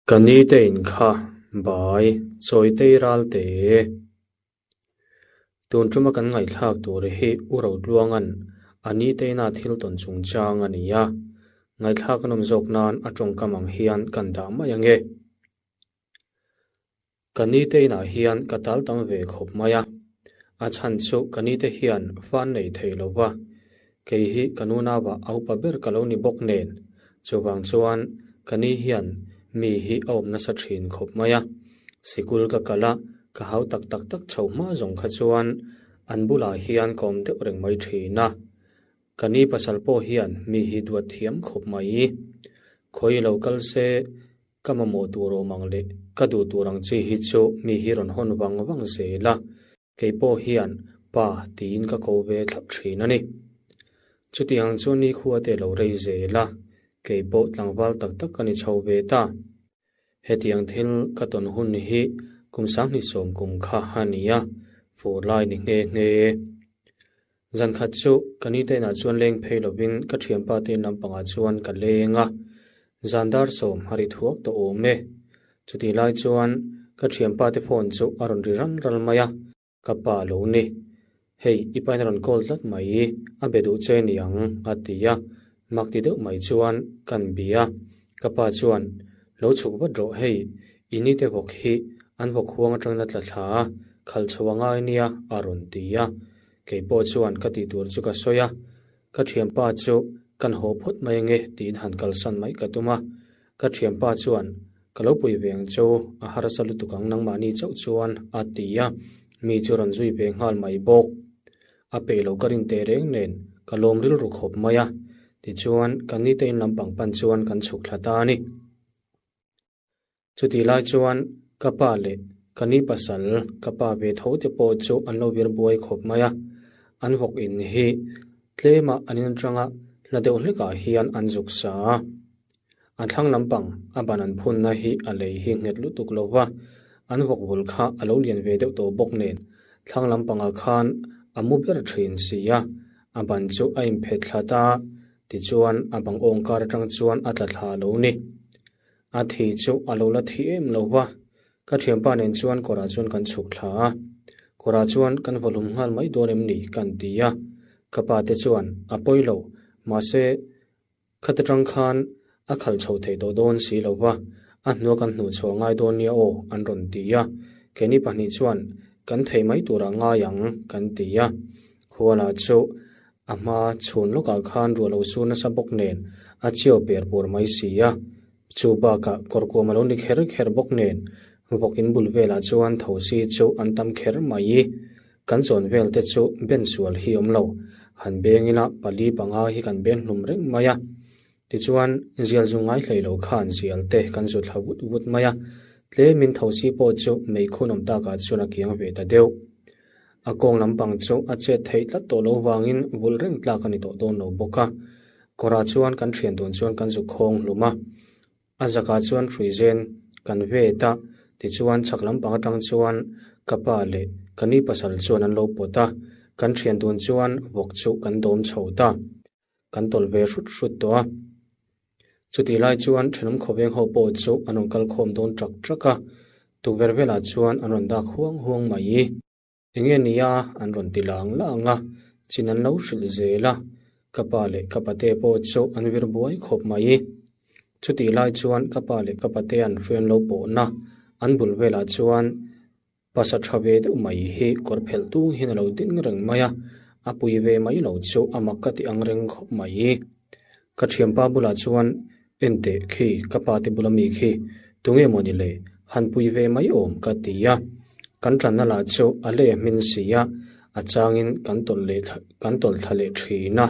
Ka ni te in kha bai chawitei ral te. Tun tuma kan ngaihthlak tur hi U Rotluanga'n a ni te ina thil tawn chungchang a ni a, ngaihthlak a nawm zawk nan a tawngkam ang hian kan dah mai ange. Ka ni te inah hian ka tal tam ve khawp mai a, a chhan chu ka ni te hian fan nei thei lo va, kei hi ka nunau ah a upa ber ka lo ni bawk nen, chuvang chuan ka ni hian mi hi a awm nasa thin khawp mai a, sikul ka kal a, ka hau tak tak tak chho hma zawng kha chuan an bulah hian ka awm deuh reng mai thin a, ka ni pasal pawh hian mi hi duat thiam khawp mai. Khawi lo kal se Ka mamawh tur awm ang leh ka duh tur ang chi hi chu mi hi rawn hawn vang vang zel a, kei pawh hian pa tiin ka ko ve thlap thin a ni. Chutiang chu nikhua te lo rei zel a, kei pawh tlangval tak tak ka ni chho ve ta. Hetiang thil ka tawn hun hi kum 2010 kum kha a ni a, fur lai ni nghe nghe. Zan khat chu ka ni te inah chuan leng phei lovin ka thianpa te in lampangah chuan ka leng a, zan dar sawm a ri thuak tawh awm e. Chutih lai chuan ka thianpa te phone chu a rawn ri ral ral mai a, ka pa lo ni. Hei i pain a rawn call tlat mai, a be duh che ni ang a ti a, mak ti deuh mai chuan kan bia. Ka pa chuan, Lo chhuk vat rawh hei, i ni te vawk hi an vawk huang atangin a tla thla a, khalh chho a ngai nia a rawn ti a. Kei pawh chuan ka tih tur chu ka sawi a, ka thianpa chu kan haw phawt mai ange tiin han kalsan mai ka tum a. Ka thianpa chuan, Ka lo pui ve ang chu, a harsa lutuk ang nangmahni chauh chuan a ti a, mi chu rawn zui ve nghal mai bawk. A peih lo ka rin teh reng nen ka lawm rilru khawp mai a, tichuan ka nite in lampang pan chuan kan chhuk thla ta a ni. Chutih lai chuan ka pa leh ka ni pasal ka pa ve tho te pawh chu an lo vir buai khawp mai a, an vawk in hi tlema an in atanga hla deuh hlekah hian an zuk sa a. A thlang lampang a ban an phunna hi a lei hi nghet lutuk lo va, an vawk bul kha a lo lian ve deuh tawh bawk nen thlang lampangah khan a mu ber thin si a, a ban chu a inphet thla ta, tichuan a bang awngkar atang chuan a tla thla lo ni. A thi chu a lo la thi em lo va, ka thianpa nen chuan kawrah chuan kan chhuk thla a, kawrah chuan kan vawhlum nghal mai dawn em ni kan ti a, ka pa te chuan a pawi lo, mahse khata tang khan a khalh chho thei tawh dawn si lo va, a hnua kan hnuh chhuah ngai dawn nia aw an rawn ti a, keini pahnih chuan kan thei mai turah ngai ang kan ti a, khualah chu A hma chhun lawkah khan ruah lo sur nasa bawk nen a chiau per pur mai si a, chu bakah kawrkuam a lo ni kher kher bawk nen vawk in bul velah chuan thosi chu an tam kher mai. Kan chawn vel te chu ben sual hi awm lo, han beng ila pali panga hi kan beng hlum reng mai a. Tichuan zial zu ngai hlei lo khan zial te kan zu thla vut vut mai a, tlemin thosi pawh chu meikhun awm takah chuan a kiang ve ta deuh. A kawng lampang chu a chet theih tlat tawh lo vangin vulh reng tlak a ni tawh dawn lo bawk a. Kawrah chuan kan thian dun chuan kan zu khawng hlum a, a zakah chuan hruizen kan vet a, tichuan chhak lampang atang chuan ka pa leh ka ni pasal chuan an lo pawt a, kan thian dun chuan vawk chu kan dawm chho ta. Kan tawlh ve hrut hrut tawh a. Chutih lai chuan thenawm khawveng ho pawh chu an rawn kal khawm dawn ṭak ṭak a, tukverh velah chuan an rawn dak huang huang mai. Enge nia an rawn ti lang lang a, chin an lo hrilh zel a, ka pa leh ka pate pawh chu an vir buai khawp mai. Chutih lai chuan ka pa leh ka pate an hrian lo pawhna an bul velah chuan Pasa tha ve deuh mai hi kawr phelh tung hian a lo ding reng mai a, a pui ve mai lo chu a mak ka ti ang reng khawp mai. Ka thianpa bulah chuan Enteh khi ka pa te bula mi khi tunge maw ni le han pui ve mai awm ka ti a, kan tanna lah chu a leh hmin si a, a changin kan tawlh leh kan tawlh thla leh thin a,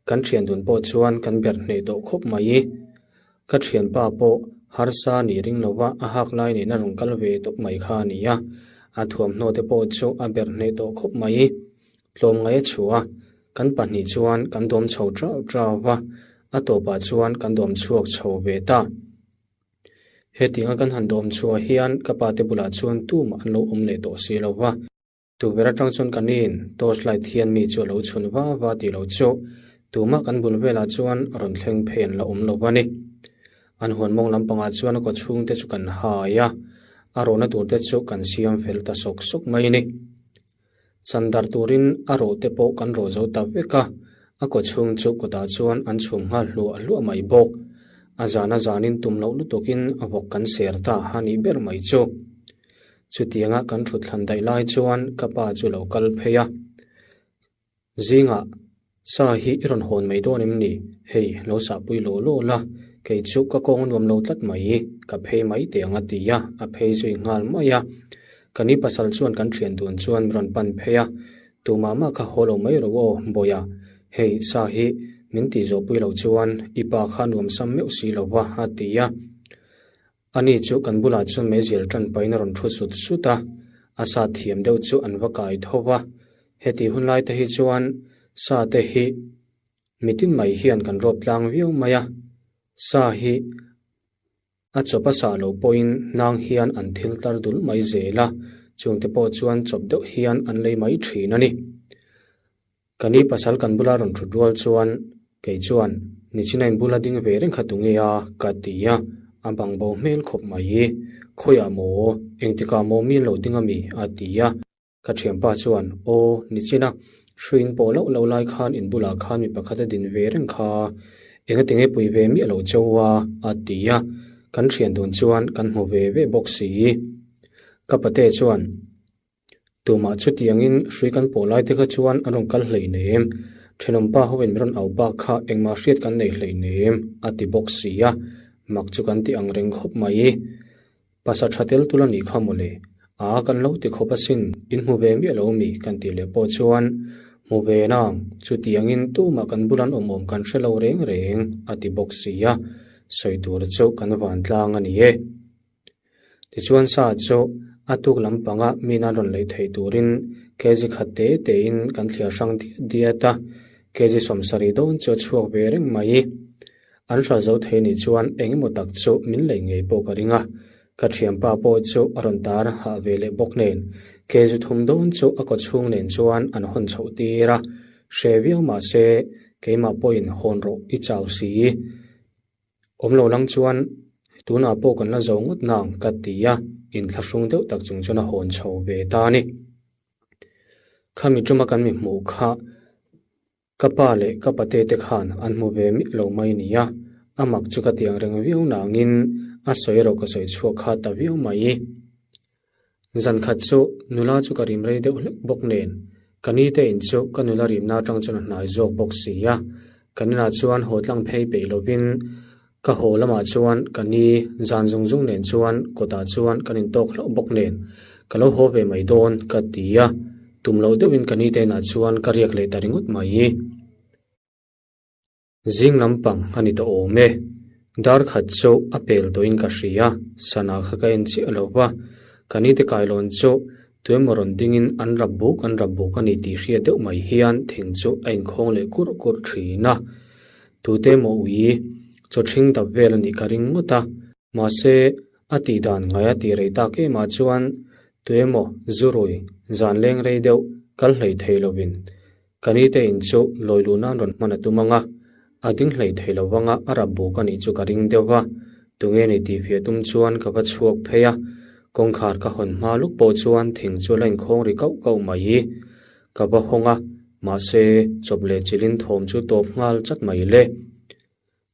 kan thian dun pawh chuan kan ber hneh tawh khawp mai. Ka thianpa pawh harsa nih ring lova a hak lai nena rawn kal ve tawp mai kha a ni a, a thuamhnaw te pawh chu a ber hneh tawh khawp mai. Tlawmngaih a chhuah a, kan pahnih chuan kan dawm chho trau trau va, a tawpah chuan kan dawm chhuak chho ve ta. Hetianga kan han dawm chhuah hian ka pa te bulah chuan tumah an lo awm leh tawh si lo va. Tukverh atang chuan ka nin torch light hian mi chu a lo chhun va va tih lo chu tumah kan bul velah chuan rawn thleng phei an la awm lo a ni. An huan mawng lampangah chuan a kaw chhungte chu kan hai a, a rawhna turte chu kan siam fel ta sawk sawk mai a ni. Chan dar turin a rawh te pawh kan rawh zo ta vek a, a kaw chhung chu kawtah chuan an chhum nghal hluah hluah mai bawk. A zan a zanin tum loh lutukin a vawk kan ser ta a nih ber mai chu. Chutianga kan thut thlan daih lai chuan ka pa chu lo kal phei a. Zingah, Sa hi i rawn hawn mai dawn em ni? Hei, lo sahpui law law la, kei chu ka kawng a nuam lo tlat mai, ka phei mai teh ang a ti a, a phei zui nghal mai a. Ka ni pasal chuan kan thian dun chuan min rawn pan phei a, Tumah mah kha haw lo mai rawh aw, Bawiha, hei sa hi min tih zawhpui loh chuan i pa kha nuam sam meuh si lo va, a ti a. Ani chu kan bulah chuan meizial tan pahin a rawn thu sut sut a, a sa thiam deuh chu an va kai tho va. Heti hun lai te hi chuan sa te hi mitin mai hian kan rawp tlang viau mai a, sa hi a chawp a sah loh pawhin hnang hian an thil tar dul mai zel a, chungte pawh chuan chawp deuh hian an lei mai thin a ni. Ka ni pasal kan bula rawn thut rual chuan kei chuan Nichina in bula ding ve reng kha tunge a? ka ti a, a bang bo hmel khawp mai. Khawiah maw? Engtikah maw mi an lo ding ami? a ti a. Ka thianpa chuan Aw, Nichina hruiin pawh loh loh lai khan in bulah khan mi pakhat a din ve reng kha, engatinge pui ve miah lo cheu a? a ti a, kan thian dun chuan kan hmu ve ve bawk si. Ka pate chuan Tumah chutiangin hrui kan pawh lai te kha chuan an rawn kal hleinem, thenawmpa hoin min rawn au bak kha engmah hriat kan nei hleinem, a ti bawk si a, mak chu kan ti ang reng khawp mai. Pasa tha tel tul a nih kha mawle, a kan lo ti khawp asin, in hmu ve miah lo mi kan tih leh pawh chuan hmu ve nang, chutiangin tumah kan bulan awm awm kan hre lo reng reng, a ti bawk si a, sawi tur chu kan vantlang a ni e. Tichuan sa chu a tuk lampanga mi nan rawn leih theih turin kg khat te tein kan thliar hrang diat diat a, kg 70 dawn chu a chhuak ve reng mai. An hral zo thei nih chuan eng emaw tak chu min lei ngei pawh ka ring a, ka thianpa pawh chu a rawn tar hah ve leh bawk nen kg thum dawn chu a kaw chhung nen chuan an hawn chhoh tir a, hre viau mahse keimah pawhin hawn rawh i chau si. Awm lo lang chuan tunah pawh kan la zo ngawt nang ka ti a, inthlahrung deuh tak chung chuan a hawn chho ve ta a ni. Khami tuma kan mi hmuh kha ka pa leh ka pate te khan an hmu ve miah lo mai nia, a mak chu ka ti ang reng viau nangin a sawi erawh ka sawi chhuak kha ta viau mai. Zan khat chu nula chu ka rim rei deuh hlek bawk nen, ka ni te in chu ka nula rimna atang chuan a hnai zawk bawk si a. Kan inah chuan haw tlang phei peih lovin ka haw lamah chuan ka ni zan zung zung nen chuan kawtah chuan kan intawk hlauh bawk nen ka lo haw ve mai dawn ka ti a, tum loh deuhin ka ni te inah chuan ka riak leh ta ringawt mai. Zing lampang a ni tawh awm e. Dar khat chu a pel tawhin ka hria, sana kha ka en chiah lo va. Ka nite kailawn chu tuemaw rawn dingin an rap buk an rap buk a ni tih hriat deuh mai hian thing chu a inkhawng leh kurh kurh thin a. Tute maw ui chaw ṭhing dap vel a nih ka ring ngawt a. Mahse, a tih dan ngai a tih rei tak emah chuan tuemaw zurui zan leng rei deuh kal hlei thei lovin Ka nite in chu lawi luh nan rawn hman a tum ang a, a ding hlei thei lo vang a, a rap buk a nih chu ka ring deuh va. Tunge ni tih fiah tum chuan ka va chhuak phei a, kawngkhar ka hawn hma luk pawh chuan thing chu a la inkhawng ri kauh kauh mai. Ka va hawng a, mahse chawp leh chilhin thawm chu tawp nghal chat mai le.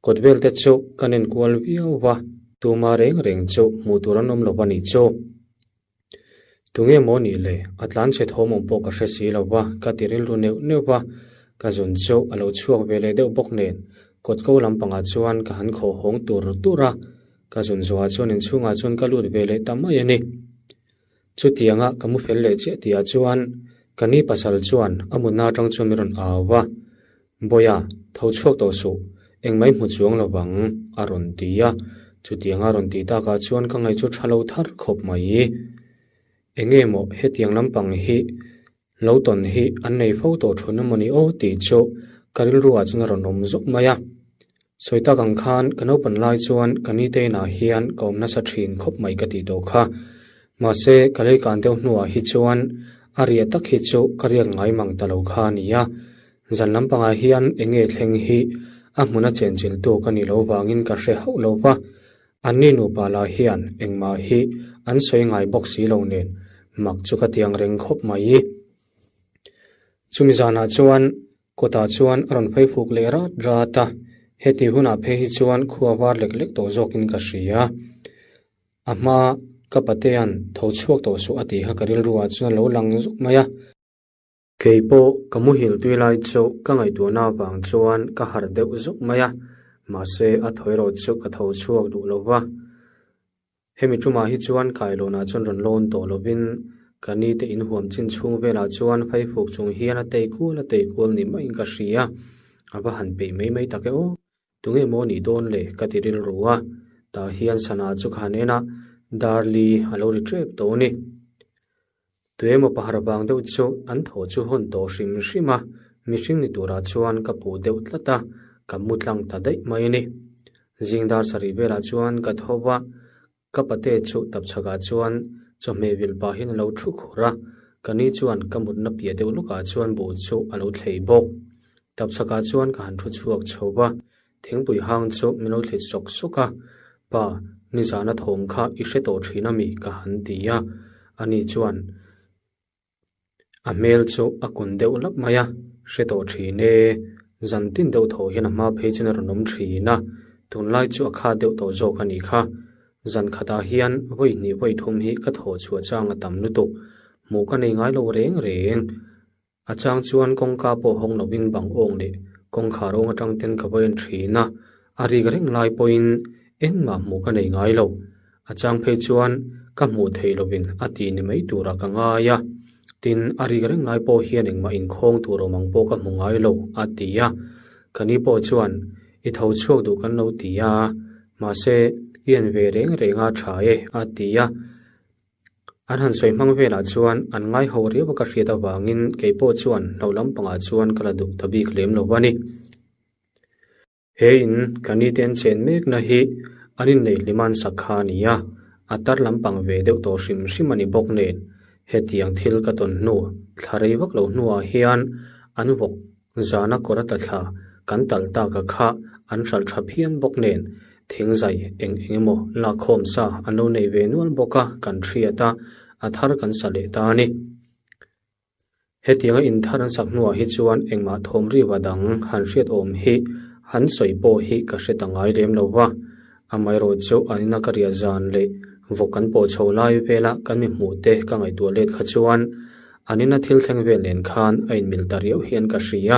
Kawt vel te chu kan enkual viau va, tuma reng reng chu hmuh tur an awm lo va nih chu. Tunge maw nih le? A tlan chhe thawm awm pawh ka hre si lo va, ka ti rilru neuh neuh va. Ka zun chu a lo chhuak ve leh deuh bawk nen, kawt ko lampangah chuan ka han khawh hawng tur tur a. Ka zun zawhah chuan inchhungah chuan ka lut ve leh ta mai a ni. Chutianga ka mu fel leh chiah tihah chuan ka ni pasal chuan a mutna atang chuan min rawn au va, Bawiha, tho chhuak tawh suh, engmah i hmu chuang lo vang, a rawn ti a. Chutianga rawn tih takah chuan ka ngaih chu tha lo thar khawp mai. Enge maw hetiang lampang hi lo tawn hi an nei fo tawh thun emaw ni aw tih chu ka rilruah chuan a rawn awm zawk mai a. Sawi tak ang khan ka naupan lai chuan ka nite inah hian ka awm nasa thin khawp mai ka tih tawh kha. Mahse, ka lei kan deuh hnuah hi chuan a riah tak hi chu ka riak ngai mang ta lo kha a ni a. Zan lampangah hian eng nge thleng hi a hmuna chenchilh tu ka nih loh vangin ka hre hauh lo va. Anni nupa lah hian engmah hi an sawi ngai bawk si lo nen mak chu ka tiang reng khawp mai. Chumi zanah chuan kawtah chuan a rawn phei fuk leh rat rat a, heti hunah phei hi chuan khua var lek lek tawh zawkin ka hria. A hma ka patea'n tho chhuak tawh suh a tih kha ka rilruah chuan a lo lang zuk mai a. Kei pawh ka muhil tui lai chu ka ngaihtuahna avang chuan ka harh deuh zuk mai a, mahse a thaw erawh chu ka tho chhuak duh lo va. Hemi tumah hi chuan kailawnah chuan rawn lawn tawh lovin ka ni te inhuam chin chhung velah chuan faifuk chung hian a tei kual a tei kual ni maiin ka hria. A va han peih mai mai tak e aw. Tunge maw nih dawn le ka ti rilru a, tah hian sana chu ka han en a, Darli a lo ri tep tawh a ni. Tuemaw pahar vang deuh chu an thaw chu hawn tawh hrim hrim a, mihring ni turah chuan ka puh deuh tlat a, ka mu tlang ta daih mai a ni. Zing dar sarih velah chuan ka tho va, ka pate chu tapchhakah chuan chawhmeh vil pahin a lo thu khur a, ka ni chuan ka mutna piah deuh lawkah chuan buh chu a lo thlei bawk. Tapchhakah chuan ka han thu chhuak chho va, Thingpui hang chu min lo thlit sawk sawk a, Pa, nizana thawm kha i hre tawh thin a mi? ka han ti a, ani chuan a hmel chu a kun deuh lap mai a, Hre tawh thin e, zan tin deuh thaw hian a hma phei chuan a rawn awm thin a, tunlai chu a khat deuh tawh zawk a nih kha, zan khatah hian vawi hnih vawi thum hi ka thawh chhuah chang a tam lutuk, hmuh ka nei ngai lo reng reng. A chang chuan kawngka pawh hawng lovin bang awng leh kawngkhar awng atang ten ka vawi an thin a, a rik reng lai pawhin engmah hmuh ka nei ngai lo. A chang phei chuan ka hmuh theih lovin a ti ni mai turah ka ngai a, tin a rik reng lai pawh hian engmah inkhawng tur awm ang pawh ka hmu ngai lo a ti a. Ka ni pawh chuan i tho chhuak duh kan lo ti a, mahse i en ve reng reng a tha e a ti a. An han sawi hmang velah chuan an ngai ho riau a ka hriat avangin kei pawh chuan hlauh lampangah chuan ka la duh ta bik lem lo a ni. He in ka ni te an chen mekna hi an inneih hliman sak kha a ni a, a tar lampang ve deuh tawh hrim hrim a ni bawk nen hetiang thil ka tawn hnu thla rei vak lo hnuah hian an vawk Zana kawr a tla thla kan talh tak a kha an hralh tha phian bawk nen thingzai eng eng emaw lakkhawm sa an lo nei ve nual bawk a kan hriat a, a thar kan sa leh ta a ni. Hetianga in thar an sak hnuah hi chuan engmah thawm riva dang han hriat awm hi han sawi pawh hi ka hre ta ngai lem lo va, amaherawh chu an ina ka riah zan leh vawk kan pawh chho lai vela kan mi hmuh te ka ngaihtuah let kha chuan An ina thil thleng vel nen khan a inmil ta riau hian ka hria,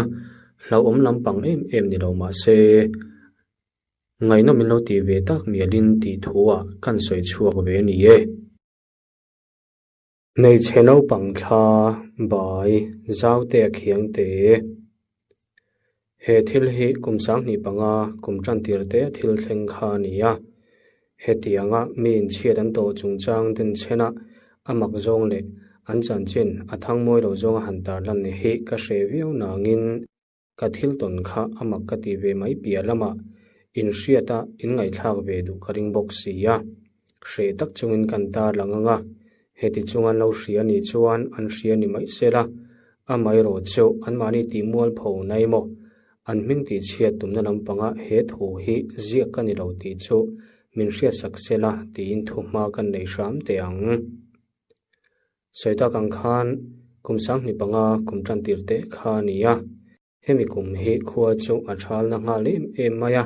hlauhawm lampang em em ni lo mah se, ngaihnawm in lo tih ve tak mialin tih thu-ah kan sawi chhuak ve a ni e. Hmeichhe naupang thla, bai, zaute a khiang te. He thil hi kum 2005 kum tantir te thil thleng kha a ni a. Hetianga mi inchhiat an tawh chungchang denchhena a mak zawng leh an chanchin a thang mawi lo zawnga han tarlan hi ka hre viau nangin ka thil tawn kha a mak ka ti ve mai piah lamah inhriata inngaihthlak ve duh ka ring bawk si a. Hreh tak chungin kan tarlang ang a, heti chung an lo hria nih chuan an hria ni mai sela, Amaherawh chu anmahni tih mualpho na emaw, an hming tih chhiat tumna lampanga he thu hi ziak ka ni lo tih chu min hriatsak sela tiin thu hma kan nei hram teh ang. Sawi tak ang khan kum 2005 kum tantir teh kha a ni a, hemi kum hi khua chu a thalna nghal em em mai a.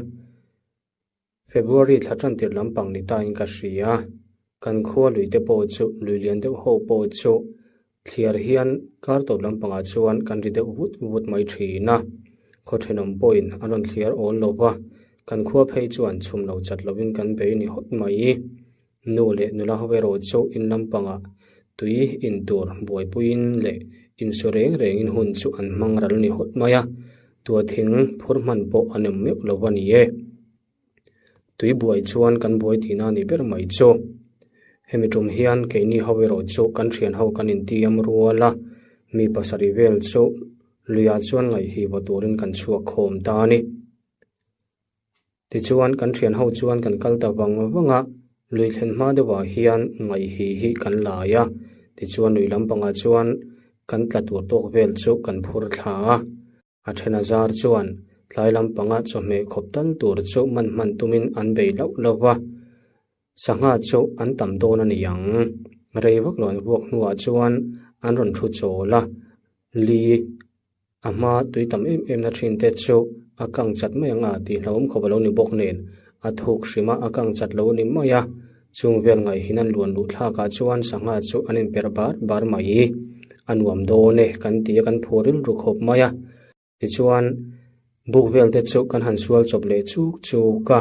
February thla tantir lampang ni tain ka hria. Kan khua lui te pawh chu lui lian deuh ho pawh chu thliar hian kar tawp lampangah chuan kan ri deuh vut vut mai thin a. Khaw thenawm pawhin an rawn thliar awl lo va, kan khua phei chuan chhum lo chat lovin kan bei ni hawt mai. Nu leh nula ho erawh chu in lampangah tui in tur buaipuiin leh insu reng rengin hun chu an hmang ral ni hawt mai a, tua thing phur hman pawh a nem meuh lo a ni e. Tui buai chuan kan buai tihna a ni ber mai chu. Hemi tum hian keini ho erawh chu kan thian ho kan intiam rual a, mi pasarih vel chu luiah chuan ngaihhih turin kan chhuak khawm ta a ni. Tichuan kan thian ho chuan kan kal ta vang vang a, lui thlen hma deuhah hian ngaihhi hi kan lai a, tichuan lui lampangah chuan kan tla tur tawk vel chu kan phur thla a. A then a zar chuan tlai lampanga chawhmeh khawp tal tur chu man hman tumin an bei loh lo va. Sangha chu an tam dawn a ni ang. Rei vak lo an vuak hnuah chuan an rawn thu chawl a, li a hma tui tam em em na thin te chu a kang chat mai ang a tih hlauhawm khawp a lo ni bawk nen a thuk hrim a, a kang chat lo a ni mai a. Chung vel ngaihin an luan luh thlakah chuan sangha chu an inperh bar bar mai. A nuam dawn e kan ti a, kan phu rilru khawp mai a. Tichuan, buk vel te chu kan han sual chawp leh chuk chuk a,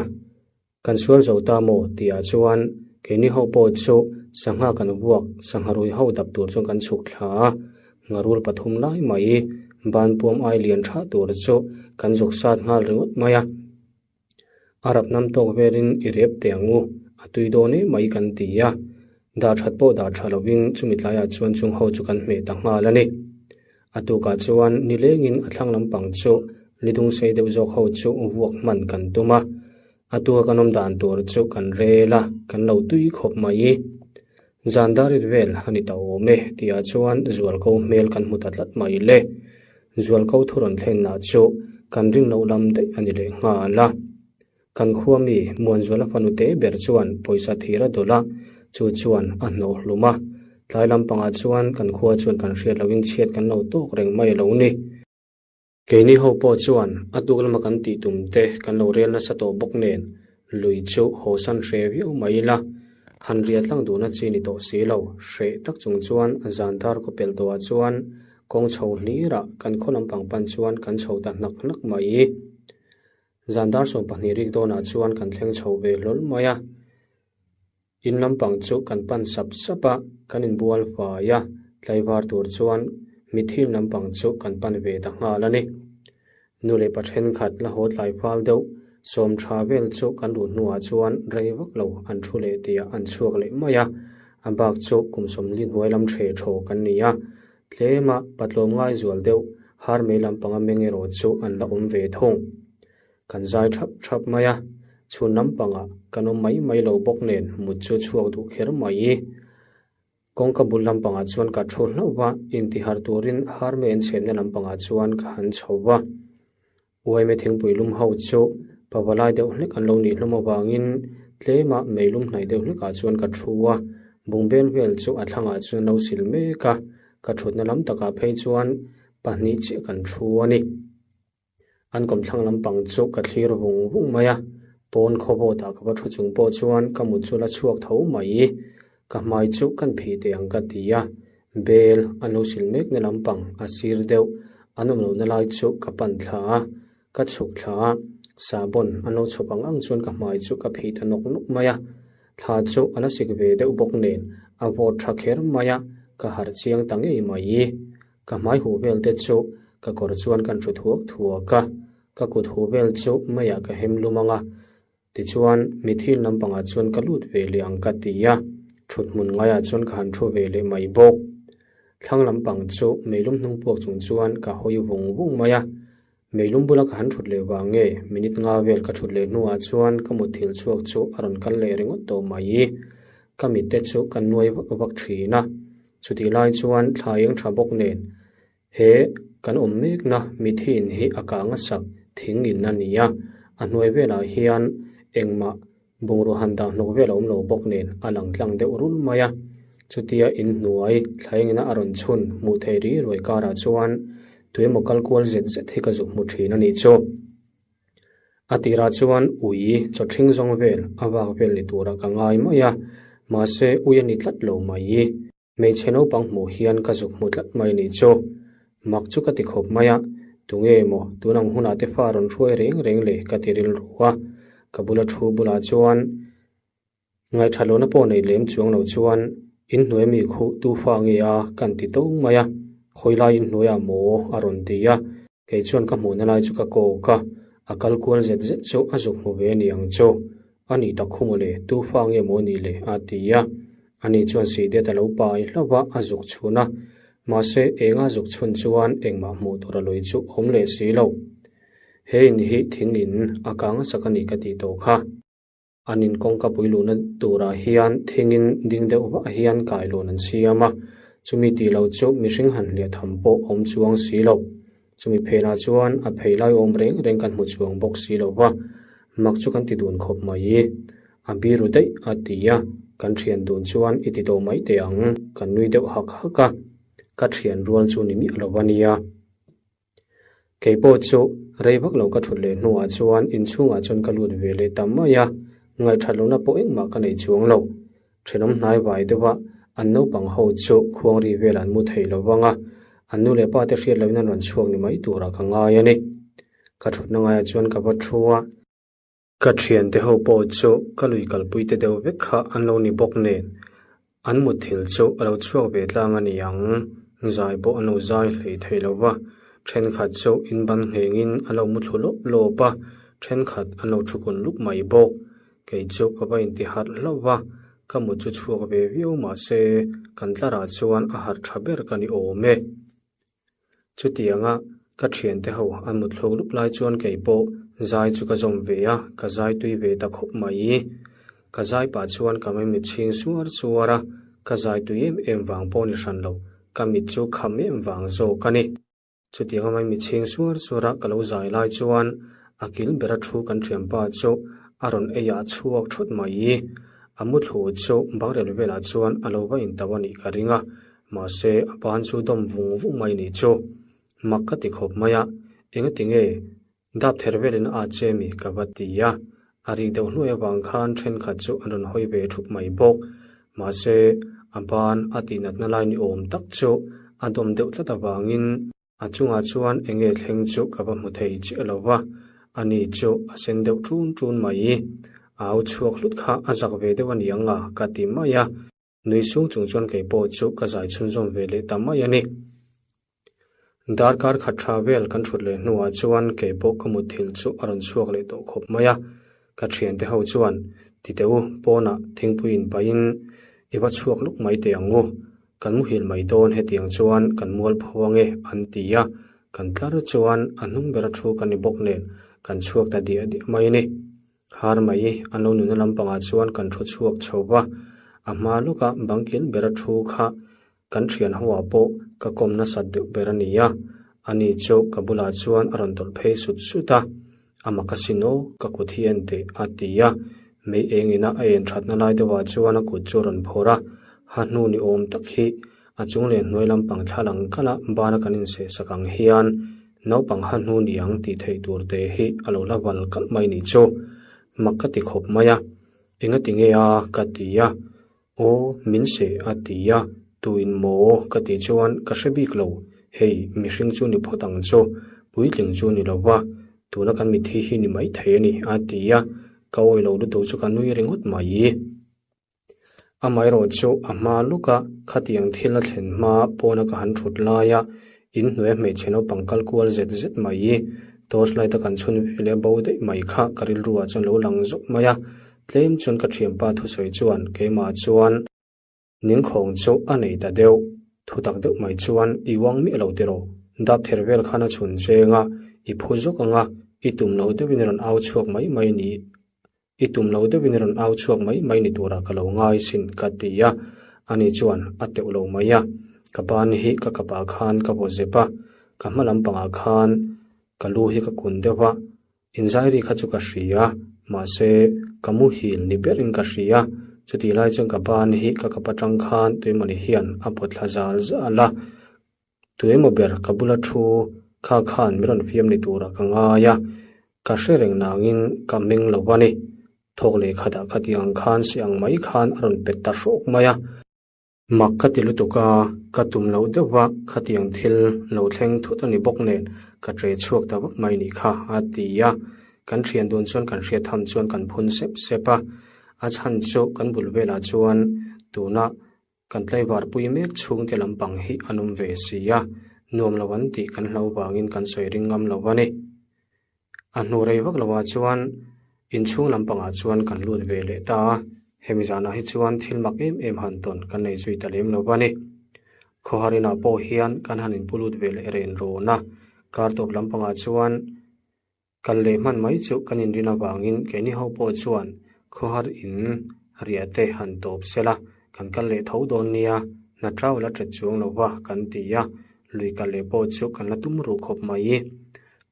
kan sual zo ta maw tihah chuan keini ho pawh chu sangha kan vuak sangha rui ho dap tur chuan kan chhuk thla a, ngharul pathum lai mai banpuam ai lian tha tur chu kan zuk sat nghal ringawt mai a. A rap nam tawk velin i rep teh ang u, a tui dawn em mai kan ti a. Dah that pawh dah tha lovin chumi tlaiah chuan chung ho chu kan hmeh ta nghal a ni. A tukah chuan nilengin a thlang lampang chu lidung sei deuh zawk ho chu vuak hman kan tum a. A tuka kan awm dan tur chu kan rel a, kan lo tui khawp mai. Zan darit vel a ni ta awm e tihah chuan Zualko hmel kan hmu ta tlat mai le. Zualko thu rawn thlenna chu kan rin loh lam daih a ni leh nghal a. Kan khua mi Muanzuala fanu te ber chuan pawisa thir a dawlh a, chu chuan a hnawh hlum a. Tlai lampangah chuan kan khua chuan kan hriat lohin chhiat kan lo tawk reng mai a lo ni. Keini ho pawh chuan a tuk lama kan tih tum te kan lo rel nasa tawh bawk nen lui chu haw san hreh viau mai ila, han riah tlang duhna chi ni tawh si lo, hreh tak chung chuan zan dar kaw pel tawhah chuan kawng chho hlirah kan khaw lampang pan chuan kan chho ta hnak hnak mai. Zan dar 12 rik dawnah chuan kan thleng chho ve hlawl mai a. In lampang chu kan pan sap sap a, kan inbual fai a, tlaivar tur chuan mithin lampang chu kan pan ve ta nghal a ni. Nu leh pa thenkhat la haw tlai fal deuh sawm tha vel chu kan luh hnuah chuan rei vak lo an thu leh tihah an chhuak leh mai a, a bak chu kum sawmli hnuai lam the thaw kan ni a, tlema patlawm ngai zual deuh har mei lampanga meng erawh chu an la awm ve thung. Kan zai thap thap mai a, chhun lampangah kan awm mai mai lo bawk nen mut chu chhuak duh kher mai. Kawngka bul lampangah chuan ka thu hlauh va, intihar turin har mai an chhemna lampangah chuan ka han chho va. Uaime thingpui lum ho chu pavalai deuh hlek an lo nih hlawm avangin tlema meilum hnaih deuh hlekah chuan ka thu a, bungbel vel chu a thlangah chuan lo sil mek a, ka thutna lam takah phei chuan pahnih chiah kan thu a ni. An kawmthlang lampang chu ka thlir vung vung mai a, pawn khawvawtah ka va thu chung pawh chuan ka mut chu la chhuak tho mai. Ka hmai chu kan phih teh ang ka ti a, bel a lo sil mekna lampang a sir deuh an awm lohna lai chu ka pan thla a, ka chhuk thla a, sahbawn an lo chhawp ang ang chuan ka hmai chu ka phih ta nawk nawk mai a, thla chu a la sik ve deuh bawk nen a vawt tha kher mai a, ka harh chiang ta ngei mai. Ka hmai huh vel te chu ka kawr chuan kan hru thuak thuak a, ka kut huh vel chu meiah ka hem lum ang a, tichuan mithil lampangah chuan ka lut ve leh ang ka ti a, thut hmun ngaiah chuan ka han thu ve leh mai bawk. Thlang lampang chu meilum hnung puak chung chuan ka hawi vung vung mai a, meilum bula ka han thut leh vang nge minute nga vel ka thut leh hnuah chuan ka mutthilh chhuak chu a rawn kal leh ringawt tawh mai. Ka mitte chu ka nuai vak vak thin a. Chutih lai chuan thla eng tha bawk nen he kan awm mekna mithin hi a kang a sak thing in a ni a, a hnuai velah hian engmah bungraw han dah hnawk vel a awm lo bawk nen a lang tlang deuh rul mai a. Chutia inhnuai thla engina a rawn chhun hmuh theih ri ruai karah chuan tuemaw kal kual zet zet hi ka zuk hmu thin a nih chu. A tirah chuan ui chaw ṭhing zawng vel a vak vel ni turah ka ngai mai a, mahse ui a ni tlat lo mai. Hmeichhe naupang hmuh hian ka zuk hmu tlat mai nih chu. Mak chu ka ti khawp mai a, tunge maw tun ang hunah te fa rawn hruai reng reng le ka ti rilru a, ka bula thu bulah chuan Ngaihṭha lohna pawh nei lem chuang lo chuan inhnuai mi khuh tu fa nge a kan ti tawng mai a, khawi lai inhnuaiah maw a rawn ti a, kei chuan ka hmuhna lai chu ka kawk a, a kal kual zet zet chu a zuk hmu ve a ni ang chu, a nih tak khu mawle tu fa nge maw ni le a ti a, ani chuan sihdet a lo pai hlauh a, a zuk chhun a, mahse enga zuk chhun chuan engmah hmuh tur a lui chu awm leh si lo. He in hi thing in a kang a sak a ni ka tih tawh kha. An in kawngka pui luhna turah hian thingin ding deuh vah hian kailawn an siam a, chumi tih loh chu mihring han hliah tham pawh awm chuang si lo. Chumi phenah chuan a phei lai awm reng reng kan hmu chuang bawk si lo va, mak chu kan ti dun khawp mai. A biru daih a ti a, kan thian dun chuan i ti tawh mai teh ang, kan nui deuh hak hak a, ka thian rual chu ni miah lo a nia. Kei pawh chu rei vak lo ka thut leh hnuah chuan inchhungah chuan ka lut ve leh ta mai a, ngaihthat lohna pawh engmah ka nei chuang lo. Thenawm hnai vai deuha an naupang ho chu khuangri vel an mu thei lo vang a, an nu leh pa te hriat loin an rawn chhuak ni mai turah ka ngai a ni. Ka thutna ngaiah chuan ka va thu a. Ka thiante ho pawh chu ka lui kalpui te deuh vek kha an lo ni bawk nen, an mutthil chu a lo chhuak ve tlang a ni ang. Zai pawh an lo zai hlei thei lo va, thenkhat chu in ban nghengin an lo mu thlu lawp lawp a, thenkhat an lo thukun lup mai bawk. Kei chu ka va inti harh hlauh va, ka mut chu chhuak ve viau mahse kan tlarah chuan a harh tha ber ka ni awm e. Chutianga ka thiante ho an mut thluk lup lai chuan kei pawh zai chu ka zawm ve a, ka zai tui ve ta khawp mai. Ka zai pah chuan ka mei chhing suar suar a, ka zai tui em em vang pawh ni hran lo, ka mit chu kham em vang zawk a ni. Chutianga mai mit chhing suar suar a ka lo zai lai chuan a kil bera thu kan thianpa chu a rawn ei ah chhuak thut mai. A muthlu chu bangrel velah chuan a lo va intauh a nih ka ring a, Mahse, a ban chu dawm vung vung mai nih chu. Mak ka ti khawp mai a, engati nge dap ther velin a che mi ka va ti a. A rik deuh hnuai avang khan thenkhat chu an rawn hawi ve thup mai bawk. Mahse, a ban a tihnatna lai ni awm tak chu a dawm deuh tlat avangin a chungah chuan enge thleng chu ka va hmu thei chiah lo va, ani chu a sen deuh ṭun ṭun mai. A au chhuak hlut kha a zak ve deuh a ni ang a ka ti mai a. Nui sung chung chuan kei pawh chu ka zai chhunzawm ve leh ta mai a ni. Darkar khat tha vel kan thut leh hnuah chuan kei pawh ka mutthilh chu a rawn chhuak leh tawh khawp mai a. Ka thiante ho chuan, Ti teh u, pawnah thingpui in pahin i va chhuak luk mai teh ang u. Kan muhil mai dawn hetiang chuan kan mual pho ange an ti a. Kan tlar chuan a hnung bera thu kan ni bawk nen kan chhuak ta diah diah mai a ni. Har mai, a lo nuna lampangah chuan kan thu chhuak chho va, a hma lawka bangkil bera thu kha kan thian hoah pawh ka kawm nasat deuh ber a ni a, ani chu ka bulah chuan a rawn tawlh phei sut sut a, a mak asin aw, ka kut hi en teh a ti a, mei eng ina a en thatna lai deuhah chuan a kut chu a rawn phawrh a, ha hnu ni awm tak hi a chung leh hnuai lampang thla lang kala bana kan inseh sak ang hian Naupang ha hnu ni ang tih theih tur te hi a lo la val kalh mai nih chu. Mak ka ti khawp mai a. Engati nge a? ka ti a. Aw, min seh a ti a. Tuin maw? ka tih chuan ka hre bik lo. Hei, mihring chu ni phawt ang chu. Puitling chu ni lo va. Tuna kan mitthi hi ni mai thei a ni a ti a. Ka awi lo lutuk chu ka nui ringawt mai. Amaherawh chu a hma lawka khatiang thil a thlen hma pawna ka han thut laia inhnuai hmeichhe naupang kal kual zet zet mai torch light a kan chhun ve leh bo daih mai kha ka rilruah chuan lo lang zawk mai a, tlem chuan ka thianpa thusawi chuan keimah chuan ningkhawng chu a nei ta deuh. Thutak deuh mai chuan i uang miah lo tiraw, dap ther vel khan a chhun cheng a, i phu zawk ang a, i tum lo deuhin i rawn au chhuak mai mai ni. I tum lo deuhin i rawn au chhuak mai mai ni turah ka lo ngai sin ka ti a, ani chuan a teuh lo mai a, ka ban hi ka kapah khan ka vaw zep a, ka hma lampangah khan ka lu hi ka kun deuh a, inzairi kha chu ka hria, mahse ka muhil ni berin ka hria, chutih lai chuan ka ban hi ka kap atang khan tuimawni hian a pawt thla zal zal a. Tuemaw ber ka bula thu kha khan min rawn fiam ni turah ka ngai a, ka hre reng nangin ka meng lo a ni. Thawk leh khatah khatiang ang khan si ang mai khan a rawn pet ta hrawk mai a. Mak ka ti lutuk a, ka tum loh deuh va khatiang thil lo thleng thut a ni bawk nen ka ṭe chhuak ta vak mai nih kha a ti a. Kan ṭhian dun chuan kan hriat tham chuan kan phun sep sep a, a chhan chu kan bul velah chuan tuna Kan tlaivar pui mek chhungte lampang hi an awm ve si a, nuam lo an tih kan hlo vangin kan sawi ring ngam lo a ni. A hnu rei vak loah chuan inchhung lampangah chuan kan lut ve leh ta a, hemi zanah hi chuan thil mak em em han tawn kan nei zui ta lem lo a ni. Khawhar inah pawh hian kan han inpu lut ve leh ren rawn a, kar tawp lampangah chuan Kal leh hman mai chu kan inrin avangin keini ho pawh chuan khawhar in riah te han tawp sela, kan kal leh tho dawn nia, hna tau la ṭet chuang lo va kan ti a, lui kal leh pawh chu kan la tum ruh khawp mai.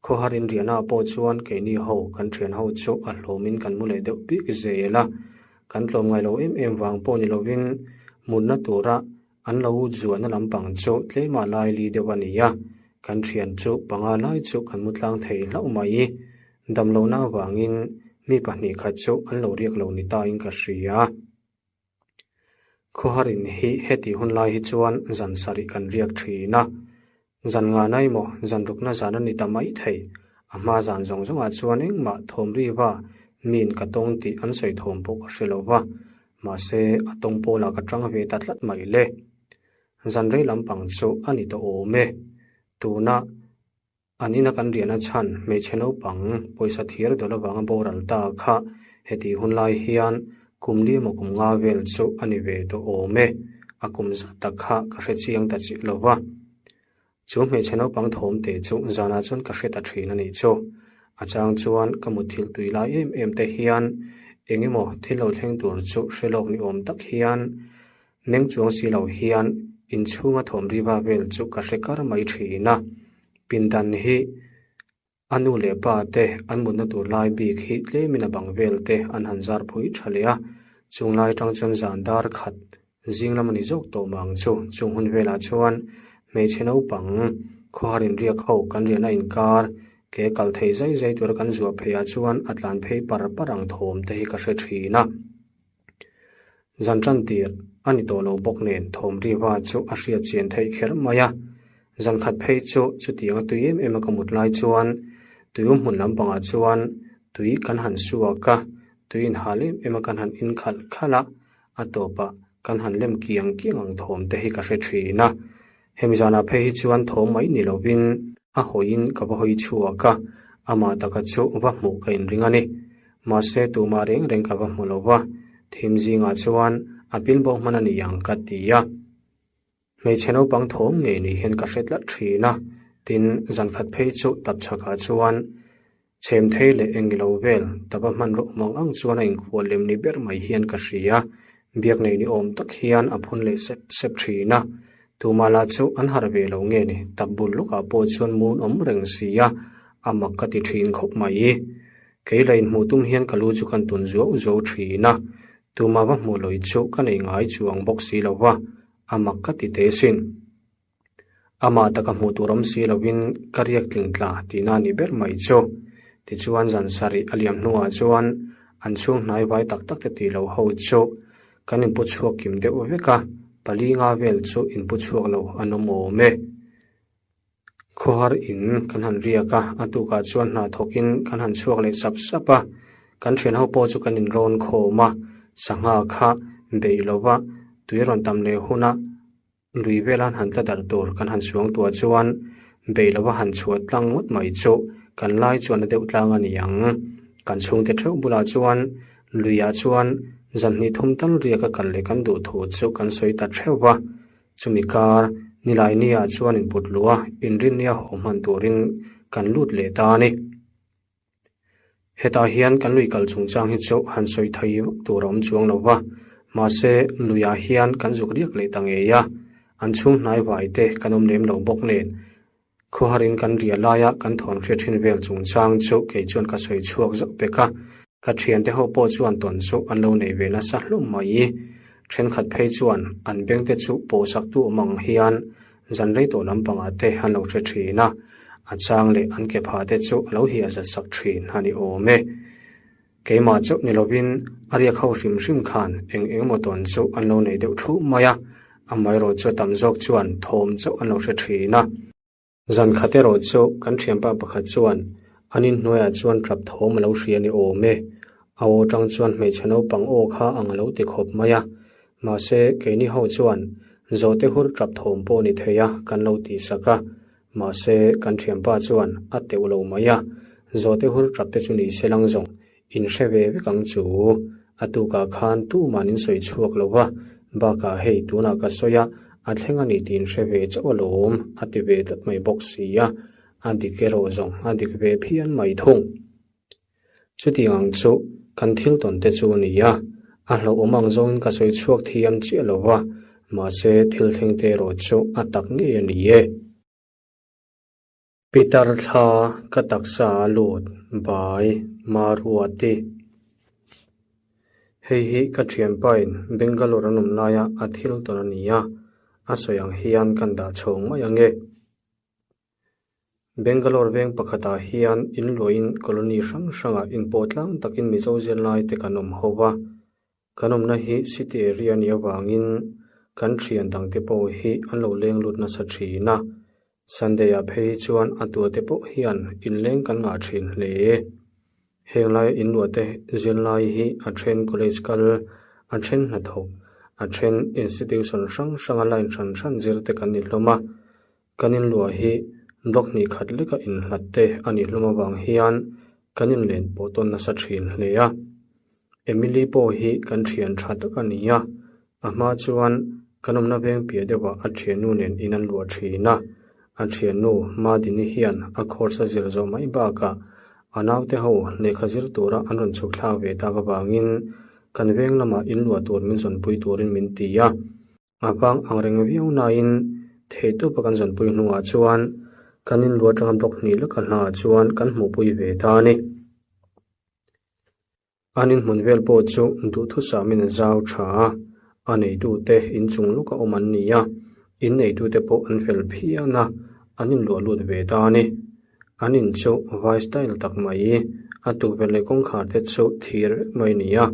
Khawhar in riahnaah pawh chuan keini ho kan ṭhian ho chu a hlawmin kan mu leh deuh bik zel a. Kan tlawm ngai lo em em vang pawh ni lovin mutna tura an lo zuahna lampang chu tlemah lai li deuh a ni a, kan thian chu panga lai chu kan mu tlang thei hlauh mai. Damlohna avangin mi pahnih khat chu an lo riak lo ni tain ka hria. Khawharin hi heti hun lai hi chuan zan sarih kan riak thin a, zan ngana emaw zan rukna zan a ni ta mai thei. A hma zan zawng zawngah chuan engmah thawm riva miin ka tawng tih an sawi thawm pawh ka hre lo va, mahse a tawng pawlah ka tang ve ta tlat mai le. Zan rei lampang chu a ni tawh awm e. Tuna An ina kan riahna chhan hmeichhe naupang pawisa thir dawlh avanga boral ta kha heti hun lai hian kum li emaw kum nga vel chu a ni ve tawh awm e, a kum zat tak kha ka hre chiang ta chiah lo va. Chu hmeichhe naupang thawm te chu zanah chuan ka hre ta thin a nih chu. A chang chuan ka mutthilh tui lai em em te hian eng emaw thil lo thleng tur chu hre lawk ni awm tak hian Meng chuang si lo hian inchhunga thawm riva vel chu ka hre kar mai thin a. Pindan hi a nu leh pa te an mutna tur lai bik hi tlemin a bang vel te an han zar phui tha leh a. Chung lai atang chuan zan dar khat zing lam a ni zawk tawh mang chu. Chung hun velah chuan hmeichhe naupang khawhar inriak ho kan riahna inkar ke kal thei zai zai tura kan zuah pheiah chuan a tlan phei par par ang thawm te hi ka hre thin a. Zan tan tir a ni tawh lo bawk nen thawm riva chu a hriat chian theih kher mai a. Zan khat phei chu chutiang a tui em em a ka mut lai chuan tuium hmun lampangah chuan tui kan han suak a, tui inhal em em a kan han in khalh khalh a, a tawpah kan han lem kiang kiang ang thawm te hi ka hre thin a. Hemi zanah phei hi chuan thawm mai ni lovin a hawiin ka va hawi chhuak a, amah taka chu va hmuh ka inring a ni. Mahse tumah reng reng ka va hmu lo va, thim zingah chuan a pilbo hman a ni ang ka ti a. Hmeichhe naupang thawm ngei ni hian ka hre tlat thin a, tin zankhat phei chu tapchhakah chuan Chhem thei leh engilo vel tapa hmanraw awm ang ang chuan a inkhual lem ni ber mai hian ka hria. Biak nei ni awm tak hian a phun leh sep sep thin a. Tumah lah chu an harh ve lo nge ni, tap bul lukah pawh chuan mun awm reng si a, a mak ka ti thin khawp mai. Kei la inhmuh tum hian ka lu chu kan tun zuau zuau thin a, tumah va hmuh lawih chu ka nei ngai chuang bawk si lo va, a mak ka ti teh sin. Amah taka hmuh tur awm si lovin ka riak tling tla tihna a ni ber mai chu. Tichuan zan sarih a liam hnuah chuan an chhung hnai vai tak tak te tih lo ho chu kan inpu chhuak kim deuh vek a, pali nga vel chu inpu chhuak lo an awm awm e. Khawhar in kan han riak a, a tukah chuan hna thawkin kan han chhuak leh sap sap a, kan thian ho pawh chu kan inrawn khawm a, sangha kha beih lova tui rawn tam leh huna Lui vela han tla darh tur kan han suang tuah chuan bei lova han chhuah tlang ngawt mai chu kan lai chuan a deuh tlang a ni ang. Kan chhungte theuh bulah chuan luiah chuan zan hnih thum tal riak a kal leh kan duh thu chu kan sawi ta theuh va. Chumi kar nilai nia chuan input luh a, inrinnia haw hman turin kan lut leh ta a ni. Hetah hian kan lui kal chungchang hi chu han sawi thei vak tur a awm chuang lo va, mahse luiah hian kan zuk riak leh ta ngei a, an chhung hnai vai te kan awm lem lo bawk nen. Khawharin kan ria laia kan thawn hriat thin vel chungchang chu kei chuan ka sawi chhuak zauh pek a, ka thiante ho pawh chuan tawn chu an lo nei ve nasa hlawm mai. Thenkhat phei chuan an beng te chu pawhsak tu awm ang hian Zan rei tawh lampangah te an lo hre thin a, a chang leh an ke phah te chu a lo hiah zat sak thin a ni awm e. Keimah chauh ni lovin a riak ho hrim hrim khan eng eng emaw tawn chu an lo nei deuh thuh mai a, amaherawh chu a tam zawk chuan thawm chauh an lo hre thin a. Zan khat erawh chu kan thianpa pakhat chuan an inhnuaiah chuan tap thawm a lo hria ni awm e. A aw tang chuan hmeichhe naupang aw kha ang a lo ti khawp mai a. Mahse, keini ho chuan zawhte hur tap thawm pawh ni thei a kan lo tih sak a. Mahse, kan thianpa chuan a teuh lo mai a. Zawhte hur tap te chu ni se lang zawng In hre ve vek ang chu. A tukah khan tuman in sawi chhuak lo va, bakah hei tunah ka sawi a, a thleng a ni tih in hre ve chauh alawm, a ti ve tlat mai bawk si a, a dik erawh zawng a dik ve phian mai thung. Chutiang ang chu kan thil tawn te chu a ni a, a hlauhawm ang zawngin ka sawi chhuak thiam chiah lo va, mahse thil thleng te erawh chu a tak ngei a ni e. Pitar thla ka taksa a lut bai Maruati. Hei hi ka thianpain Bangalore an awm laia a thil tawn a ni a, a sawi ang hian kan dah chhawng mai ang e. Bangalore veng pakhatah hian inluahin colony hrang hrangah inpawh tlang takin Mizo zirlai te kan awm ho va. Kan awmna hi city area a nih avangin kan thian dangte pawh hi an lo leng lut nasa thin a. Sunday ah phei hi chuan a tuate pawh hian inleng kan ngah thin hle. Heng laia inluahte zirlai hi a then college kal, a then hnathawk, a then institution hrang hranga line hran hran zir te kan ni hlawm a. Kan inluah hi block hnih khat leka inhlat te a nih hlawm avang hian kan inlen pawh tawn nasa thin hle a. Emily pawh hi kan thian tha tak a ni a, a hma chuan kan awmna veng piah deuhah a thiannu nen in an luah thin a. A thiannu Madini hian a course a zir zawh mai bakah a naute ho lehkha zir tura an rawn chhuk thlak ve tak avangin kan veng lamah inluah tur min zawnpui turin min ti a. A vang ang reng viau nain theihtawpa kan zawnpui hnuah chuan kan inluah atanga block hnih laka hlaah chuan kan hmuhpui ve ta a ni. An inhmun vel pawh chu duhthusamin a zau tha a, a neitute inchung lawka awm an ni a, inneitute pawh an fel phian a, an inluah lut ve ta a ni. An in chu vai style tak mai, a tukverh leh kawngkhar te chu thir vek mai a ni a,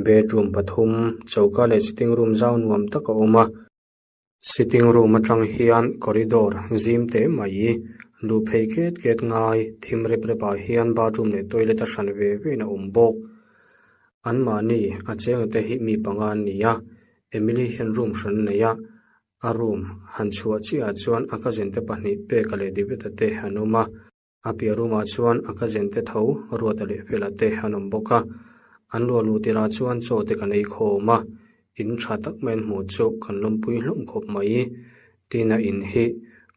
bedroom pathum, choka leh sitting room zau nuam tak a awm a. Sitting room atang hian corridor zim teh mai, luh phei ket ket ngai, thim rep rep ah hian bathroom leh toilet a hran ve ve in a awm bawk. Anmahni a chenga te hi mi panga an ni a, Emily hian room hran a nei a, a room han chhuah chiah ah chuan a cousin te pahnih Peka leh Diveta te an awm a. A piah room-ah chuan a cousin te tho Ruata leh Fela te an awm bawk a. An luah luh tirah chuan chaw te kan ei khawm a, in tha tak mai an hmuh chu kan lawmpui hlawm khawp mai. Tina in hi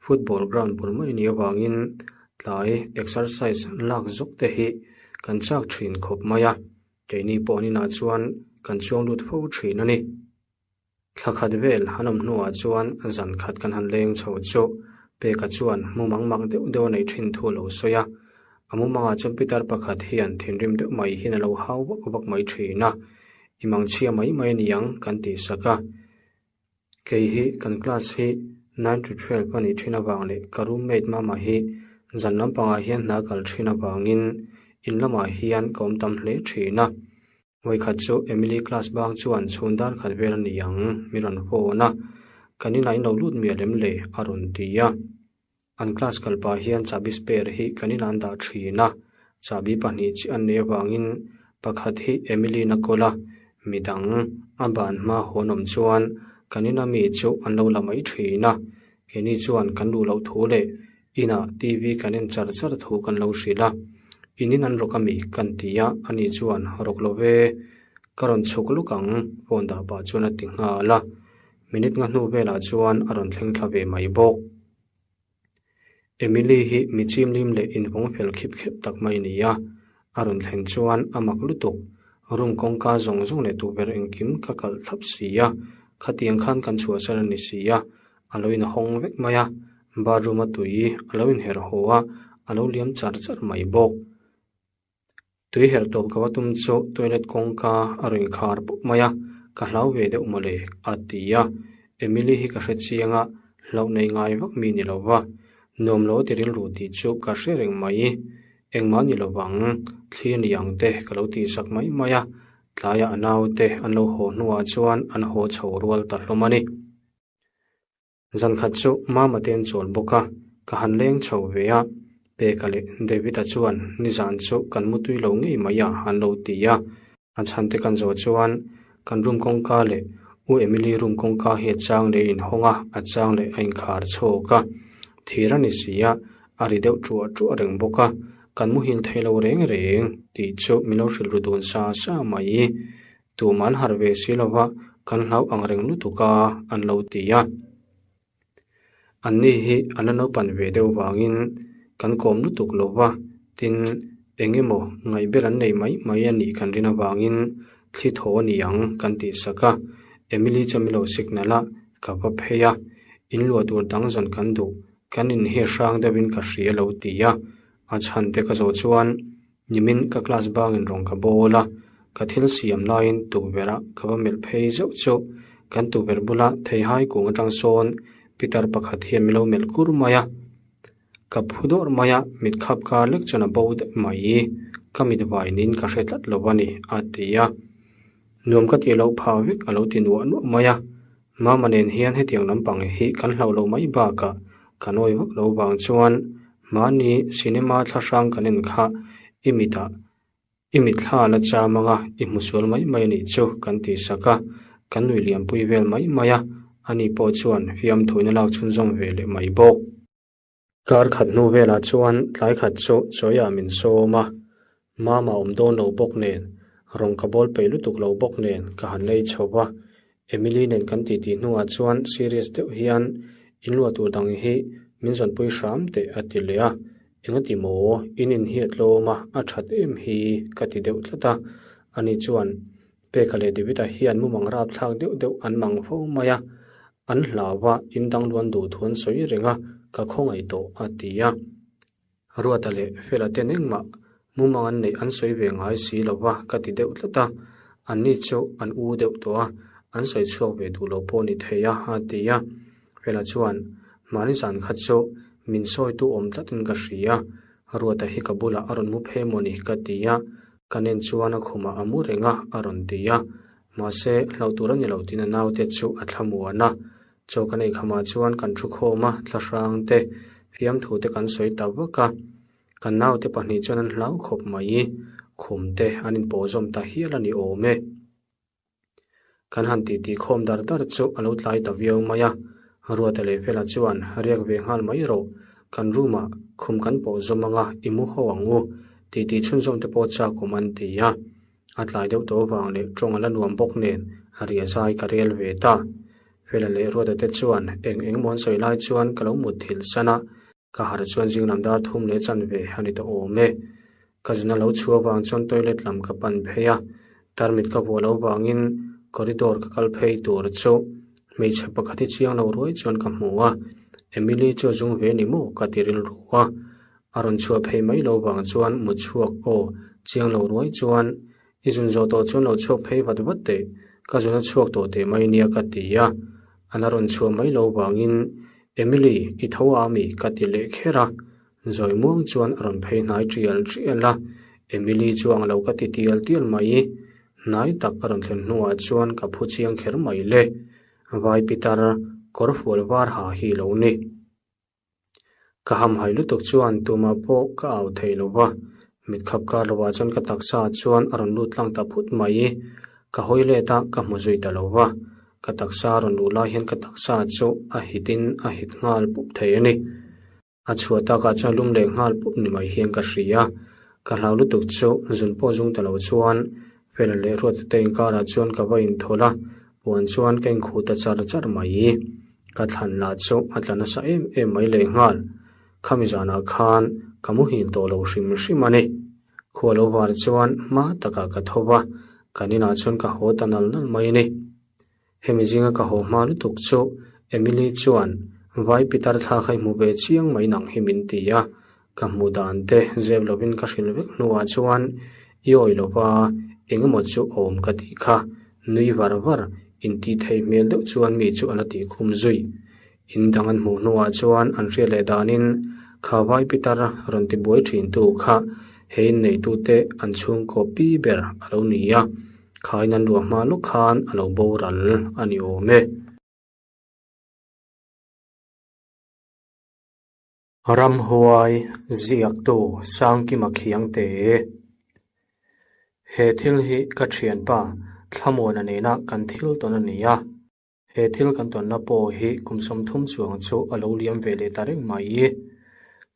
football ground bul mai a nih avangin tlai exercise lak zawk te hi kan chak thin khawp mai a, keini pawh an inah chuan kan chuang lut fo thin a ni. Thla khat vel an awm hnuah chuan zan khat kan han leng chho chu Peka chuan mumang mak deuh deuh a neih thin thu a lo sawi a. A mumangah chuan pitar pakhat hian thinrim deuh mai hian a lo hau vak vak mai thin a, I mangchhia mai mai a ni ang kan tih sak a. Kei hi kan class hi 9 to 12 a nih thin avang leh ka roommate mama hi zan lampangah hian hna kal thin avangin in lamah hian ka awm tam hle thin a. Vawikhat chu Emily class bang chuan chhun dar khat vel a ni ang, mi rawn phone a, kan inah in lo lut miah lem le a rawn ti a. An class kal pah hian chahbi spare hi kan inah an dah thin a, chahbi pahnih chiah an neih avangin pakhat hi Emily-in a kawl a, midang a ban hma hawn awm chuan kan ina mi chu an lo la mai thin a, keini chuan kan duh loh thu leh Inah TV kan en char char thu kan lo hrilh a, in in an rawk a mi kan ti a, ani chuan rawk lo ve, ka rawn chhuk luk ang phone dah pah chuan a ti nghal a, minute nga hnu velah chuan a rawn thleng thla ve mai bawk. Emily hi mi chimlim leh invawng fel khip khep tak mai a ni a, a rawn thlen chuan a mak lutuk, room kawngka zawng zawng leh tukverh engkim ka kalh thlap si a, khatiang khan kan chhuahsan a ni si a, A lo inhawng vek mai a, bathroom a tui a lo inherh haw a, a lo liam char char mai bawk. Tui herh tawp ka va tum chu toilet kawngka a rawn inkhar pawp mai a, ka hlau ve deuh mawle a ti a. Emily hi ka hre chiang a, hlauh nei ngai vak mi ni lo va, nuam lo ti rilru tih chu ka hre reng mai. Engmah ni lo vang, thlir ni ang te ka lo tihsak mai mai a, tlaiah a naute an lo haw hnuah chuan an haw chho rual ta hlawm a ni. Zan khat chu Mama te an chawl bawk a, ka han leng chho ve a, Peka leh David-a chuan nizan chu kan mutui lo ngei mai a an lo ti a, a chhan te kan zawh chuan kan room kawngka leh U Emily room kawngka hi a chang leh a inhawng a, a chang leh a inkhar chhawk a, thir a ni si a, a ri deuh ṭuah ṭuah reng bawk a, kan muhil thei lo reng reng tih chu min lo hrilh ru dun sa sa mai. Tumah an harh ve si lova kan hlau ang reng lutuk a an lo ti a. Anni hi an la naupan ve deuh vangin kan kawm lutuk lo va, tin eng emaw ngaih ber an nei mai mai a nih kan rin avangin thli thaw a ni ang kan tih sak a. Emily chu mi lo signal a, ka va phei a, in luah tur dang zawn kan duh, kan in hi hrang deuhin ka hria lo ti a. A chhan te ka zawh chuan nimin ka class bangin rawng ka bawl a. Ka thil siam laiin tukverh-ah ka va melh phei zeuh chu kan tukverh bula theihai kung atang sawn pitar pakhat hian min lo melh kur mai a. Ka phu dawrh mai a, mit khap kar lek chuan a bo daih mai. Ka mit vai niin ka hre tlat lo a ni, a ti a. Nuam ka tih loh phah vek a lo ti nuah nuah mai a. Mama nen hian hetiang lampang hi kan hlauh loh mai bakah ka nawi vak lo vang chuan mahni cinema thlahrang kan en kha i mitah i mitthla la cham anga i hmu sual mai mai a nih chu kan tih sak a, kan nui liampui vel mai mai a, ani pawh chuan fiamthuina lak chhunzawm ve leh mai bawk. Kar khat hnu velah chuan tlai khat chu chawiah min sawm a, Mama awm dawn lo bawk nen, rawng ka bawl peih lutuk lo bawk nen ka han lei chho va, Emily nen kan titi hnuah chuan serious deuh hian inluah tur dang hi min zawnpui hram teh a ti leh a, engati maw in inhiat tlawm a, a that em hi ka ti deuh tlat a, ani chuan Peka leh David-a hian mumang rapthlak deuh deuh an mang fo mai a, an hlau a, in dangluan duh thu an sawi reng a, ka khawngaih tawh a ti a. Ruata leh Fela ten engmah mumang an neih an sawi ve ngai si lo va ka ti deuh tlat a, anni chu an u deuh tawh a, an sawi chhuak ve duh lo pawh ni thei a a ti a. Fela chuan, Mahni zan kha chu min sawitu awm tlatin ka hria, Ruata hi ka bulah a rawn mu phei mawni ka ti a, ka nen chuan a khumah a mu reng a a rawn ti a. Mahse, hlauh tur a ni lo tiin a naute chu a thlamuan a. Chaw kan ei khamah chuan kan thu khawm a, thlahrang te, fiamthu te kan sawi ta vak a. Kan naute pahnih chuan an hlau khawp mai. Khum te an inpawh zawm ta hial a ni awm e. Kan han titi khawm dar dar chu a lo tlai ta viau mai a. Ruata leh Fela chuan riak ve nghal mai rawh. Kan room ah khum kan pawh zawm anga i mu ho ang u. Titi chhunzawm te pawh chak awm an ti a. A tlai deuh tawh avang leh tawng a la nuam bawk nen riah zai ka rel ve ta. Fela leh Ruata te chuan eng eng maw an sawi lai chuan ka lo mut thil san a, ka harh chuan zinglam dar thum leh chanve a ni tawh awm e. Ka zun a lo chhuah avang chuan toilet lam ka pan phei a, tarmit ka vuah loh vangin corridor ka kal phei tur chu hmeichhe pakhat hi chiang lo ruai chuan ka hmu a, Emily chu a zung ve ni maw ka ti rilru a. A rawn chhuah phei mai lo vang chuan mut chhuak aw chiang lo ruai chuan i zun zawh tawh chuan lo chhuak phei vat vat teh, ka zun a chhuak tawh teh mai nia ka ti a. An a rawn chhuah mai lo vangin Emily i tho a mi ka ti leh kher a, zawi muang chuan a rawn phei hnai tial tial a, Emily chu ang lo ka ti tial tial mai, hnai tak a rawn thlen hnuah chuan ka phu chiang kher mai le, vai pitar kawr fual var ha hi lo ni. Ka hamhaih lutuk chuan tumah pawh ka au thei lo va, mit khap kar lovah chuan ka taksa chuan a rawn lut tlang ta phut mai. Ka hawi let a, ka hmu zui ta lo va. Ka taksa a rawn luh lai hian ka taksa chu a hit in a hit nghal pup thei a ni. A chhuah takah chuan lum leh nghal pup ni mai hian ka hria. Ka hlau lutuk chu zun pawh zung ta lo chuan Fela leh Ruata te inkarah chuan ka va inthawlh a, puan chuan ka inkhuh ta char char mai. Ka thlan lah chu a tla nasa em em mai leh nghal. Khami zanah khan ka muhil tawh lo hrim hrim a ni. Khua lo var chuan hma takah ka tho va, kan inah chuan ka haw ta nal nal mai a ni. Hemi zinga ka haw hma lutuk chu Emily chuan vai pitar thla kha i hmu ve chiang mai nang hi min ti a, ka hmuh dan te zep lovin ka hrilh vek hnuah chuan i awi lova eng emaw chu awm ka tih kha nui var var intih theih hmel deuh chuan mi chu a la tih khum zui. In dang an hmuh hnuah chuan an hriat leh danin kha vai pitar rawn ti buai thin tu kha he in neitute an chhungkaw pi ber a lo ni a, khain an luah hma lawk khan a lo boral a ni awm e. Ramhuai ziaktu Sangkima Khiangte He thil hi ka thianpa Thlamuana nena kan thil tawn a ni a. He thil kan tawnna pawh hi kum 30 chuang chu a lo liam ve leh ta reng mai.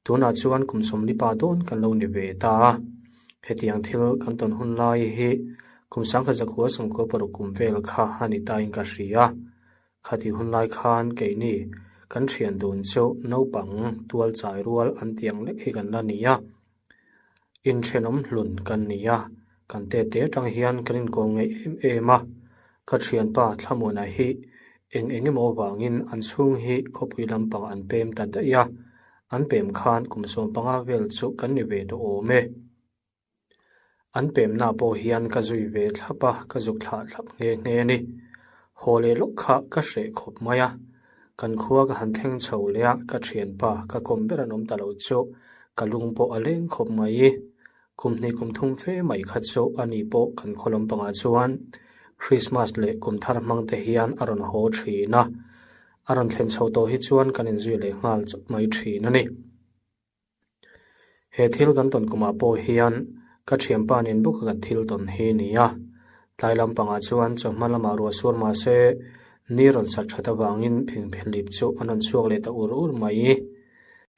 Tunah chuan kum 15 dawn kan lo ni ve ta a. Hetiang thil kan tawn hun lai hi kum 1996 kum vel kha a ni tain ka hria. Khati hun lai khan keini kan thian dun chu naupang tual chai rual an tiang lek hi kan la ni a. Inthenawm hlun kan ni a, kan tete atang hian kan inkawm ngeih em em a. Ka thianpa Thlamuana hi eng eng emaw avangin an chhung hi khawpui lampang an pem ta daih a, an pem khan kum 15 vel chu kan ni ve tawh awm e. An pemna pawh hian ka zui ve thlap a, ka zuk thlah thlap nghe nghe a ni. Haw leh lawk kha ka hreh khawp mai a. Kan khua ka han thleng chho leh a, ka thianpa ka kawm ber an awm ta lo chu ka lung pawh a leng khawp mai. Kum hnih kum thum fe mai kha chu a ni pawh kan khaw lampangah chuan Krismas leh kum thar hmang te hian a rawn haw thin a. A rawn thlen chho tawh hi chuan kan inzui leh nghal chawp mai thin a ni. He thil kan tawn kumah pawh hian ka thianpa nen bawka kan thil tawn hi a ni a. Tlai lampangah chuan chawhma lamah ruah suar mah se ni rawn sat that avangin phengphehlip chu an rawn chhuak leh ta ur ur mai.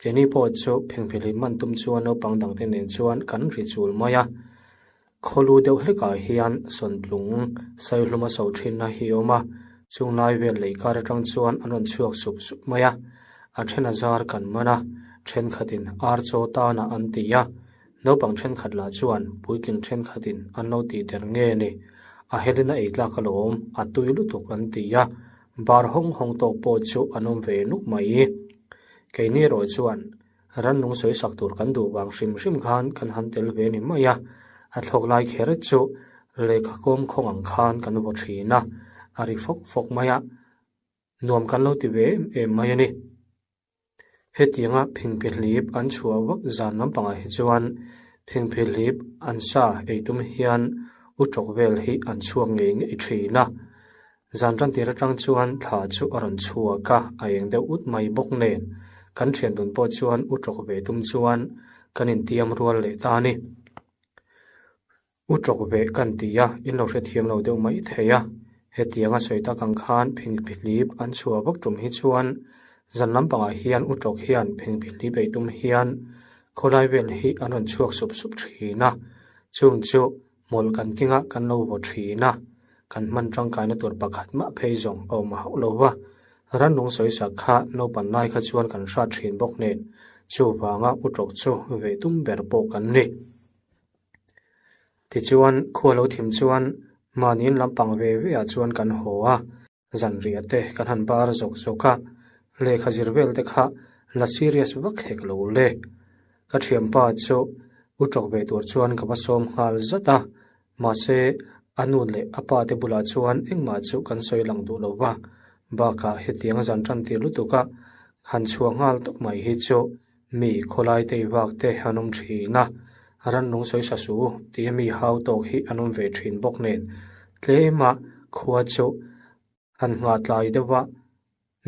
Keini pawh chu phengphehlip man tum chuan naupang dangte nen chuan kan ri chul mai a. Khawlu deuh hlekah hian sawntlung saihlum a so thinna hi a awm a, chung lai vel lei kar atang chuan an rawn chhuak sup sup mai a, a then a zar kan man a, thenkhatin ar chaw tanah an ti a, naupang thenkhat lah chuan puitling thenkhatin an lo tih der nge ni, a helin a ei tlak alawm, a tui lutuk an ti a, bar hawng hawng tawk pawh chu an awm ve nuk mai. Keini erawh chuan Rannung sawi sak tur kan duh vang hrim hrim khan kan han tel ve ni mai a, a thlawk lai kher chu lehkha kawm khawng ang khan kan vaw thin a, a ri fawk fawk mai a, nuam kan lo ti ve em em mai a ni. Hetianga phingphihlip an chhuah vak zan lampangah hi chuan phingphihlip an sa ei tum hian u tawk vel hi an chhuak ngei ngei thin a. Zan tan tir atang chuan thla chu a rawn chhuak a, a eng deuh ut mai bawk nen. Kan thian dun pawh chuan u tawk ve tum chuan kan intiam rual leh ta a ni. U tawk ve kan ti a, in lo hrethiam lo deuh mai thei a. Hetiang a sawi tak ang khan phingphihlip an chhuah vak tum hi chuan zan lampangah hian u tawk hian phingphihlip ei tum hian khawlai vel hi an rawn chhuak sup sup thin a. Chung chu Hmawlh kan keng a, kan lo vaw thin a, kan hman tangkaina tur pakhat mah phei zawng a awm hauh lo va. Rannung sawisak kha naupan lai kha chuan kan hrat thin bawk nen, chuvanga u tawk chu ve tum ber pawh kan ni. Tichuan, khua lo thim chuan mahniin lampang ve ve ah chuan kan haw a. Zanriah te kan han bar zawk zawk a, lehkha zir vel te kha la serious vak hek lo le. Ka thianpa chu u tawk ve tur chuan ka va sawm nghal zat a, mahse a nu leh a pa te bulah chuan engmah chu kan sawi lang duh lo va, bakah hetiang zan tan tir lutuk a han chhuah nghal tawp mai hi chu mi khawlai tei vak te an awm thin a, rannung sawi sa su tia mi hau tawk hi an awm ve thin bawk nen tlema khua chu han nghah tlai deuh a,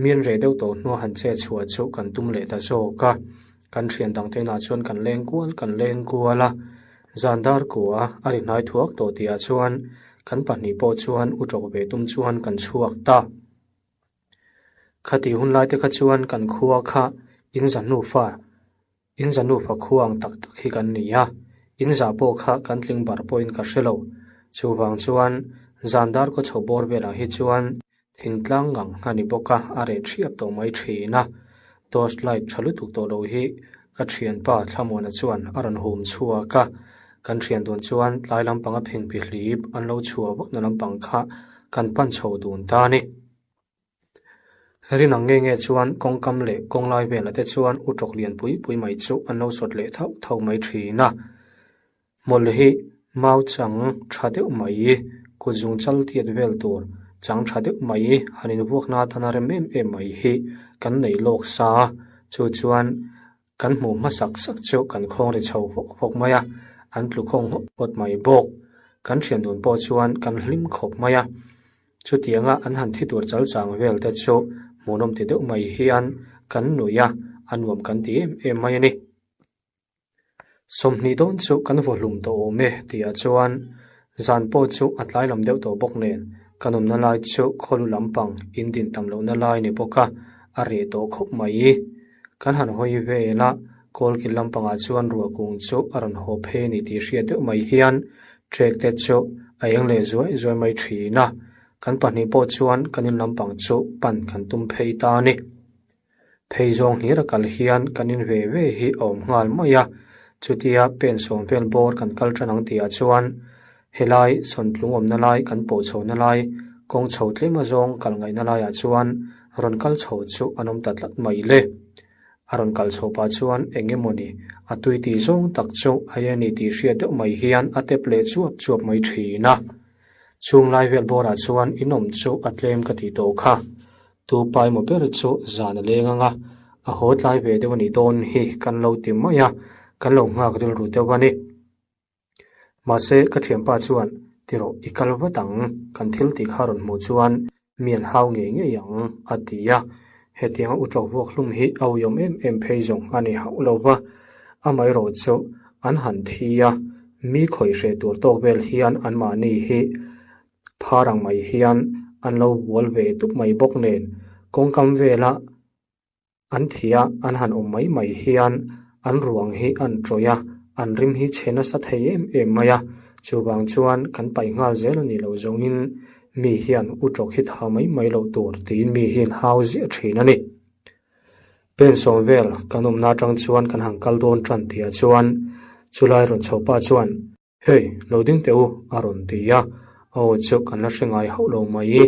min reh deuh tawh hnua han che chhuah chu kan tum leh ta zawk a, kan thian dang te inah chuan kan leng kual kan leng kual a, zan dar kua a ri hnai thuak tawh tihah chuan kan pahnih pawh chuan u tawk ve tum chuan kan chhuak ta. Khatih hun lai te kha chuan kan khua kha in za hnufa in za nufa khua ang tak tak hi kan ni a, in zah pawh kha kan tling bar pawhin ka hre lo. Chuvang chuan zan dar kaw chho bawr velah hi chuan thingtlang ngang a ni bawk a, a reh thiap tawh mai thin a. Torch light tha lutuk tawh lo hi ka thianpa Thlamuana chuan a rawn hum chhuak a, kan thian dun chuan tlai lampanga phingphi hlip an lo chhuah vakna lampang kha kan pan chho dun ta a ni. Rin ang nge nge chuan kawngkam leh kawnglai velah te chuan u tawk lian pui pui mai chu an lo sawt leh thauh thauh mai thin a. Hmawlh hi mau chang tha deuh mai, kut zung chal tiat vel tur chang tha deuh mai han invuakna atana rem em em mai hi kan nei lawk sa a, chu chuan kan hmuh hmasak sak chu kan khawng ri chho fawk fawk mai a, an tlu khawng hawt hawt mai bawk. Kan thian dun pawh chuan kan hlim khawp mai a, chutianga an han thi tur chal chang vel te chu hmuhnawm ti deuh mai hian kan nui a, a nuam kan ti em em mai a ni. Sawmhnih dawn chu kan vaw hlum tawh awm e tih ah chuan zan pawh chu a tlai lam deuh tawh bawk nen kan awmna lai chu khawlu lampang in din tam lohna lai ni bawk a, a reh tawh khawp mai. Kan han hawi vel a, kawlkil lampangah chuan ruah kung chu a rawn haw phei a ni tih hriat deuh mai hian trek te chu a eng leh zuai zuai mai thin a, kan pahnih pawh chuan kan in lampang chu pan kan tum phei ta a ni. Phei zawng hlir a kal hian kan in ve ve hi a awm nghal mai a, chutia pen sawm vel bawr kan kal tan ang tihah chuan helai sawntlung awmna lai kan pawh chhohna lai kawng chho tlem azawng kal ngaihna laiah chuan rawn kal chho chu an awm ta tlat mai le. A rawn kal chho pah chuan eng emawni a tui tih zawng tak chu a ei a ni tih hriat deuh mai hian a tep leh chuap chuap mai thin a. Chhung lai vel bawrah chuan inawm chu a tlem ka tih tawh kha. Tu pa emaw ber chu zan a leng ang a, a haw tlai ve deuh a nih dawn hi kan lo ti mai a, kan lo nghak rilru deuh a ni. Mahse, ka thianpa chuan, Tirawh, i kal vat ang, kan thil tih kha rawn hmuh chuan mi an hau ngei ngei ang, a ti a. Hetianga u ṭawk vuak hlum hi a uiawm em em phei zawng a ni hauh lo va, amaherawh chu an han thi a, mi khawih hreh tur tawk vel hian anmahni hi phar ang mai hian an lo bual ve tup mai bawk nen kawngkam vela An thih a, an han awm mai mai hian an ruang hi an tawih a, an rim hi chhe nasa thei em em mai a, chuvang chuan kan paih nghal zel a nih loh zawngin mi hian u tawk hi tha mai mai loh tur tiin mi hian hau ziah thin a ni. Pen sawm vel kan awmna atang chuan kan han kal dawn tan tihah chuan chulai rawn chho pa chuan, Hei, lo ding teh u, a rawn ti a, a aw chu kan la hre ngai hauh lo mai.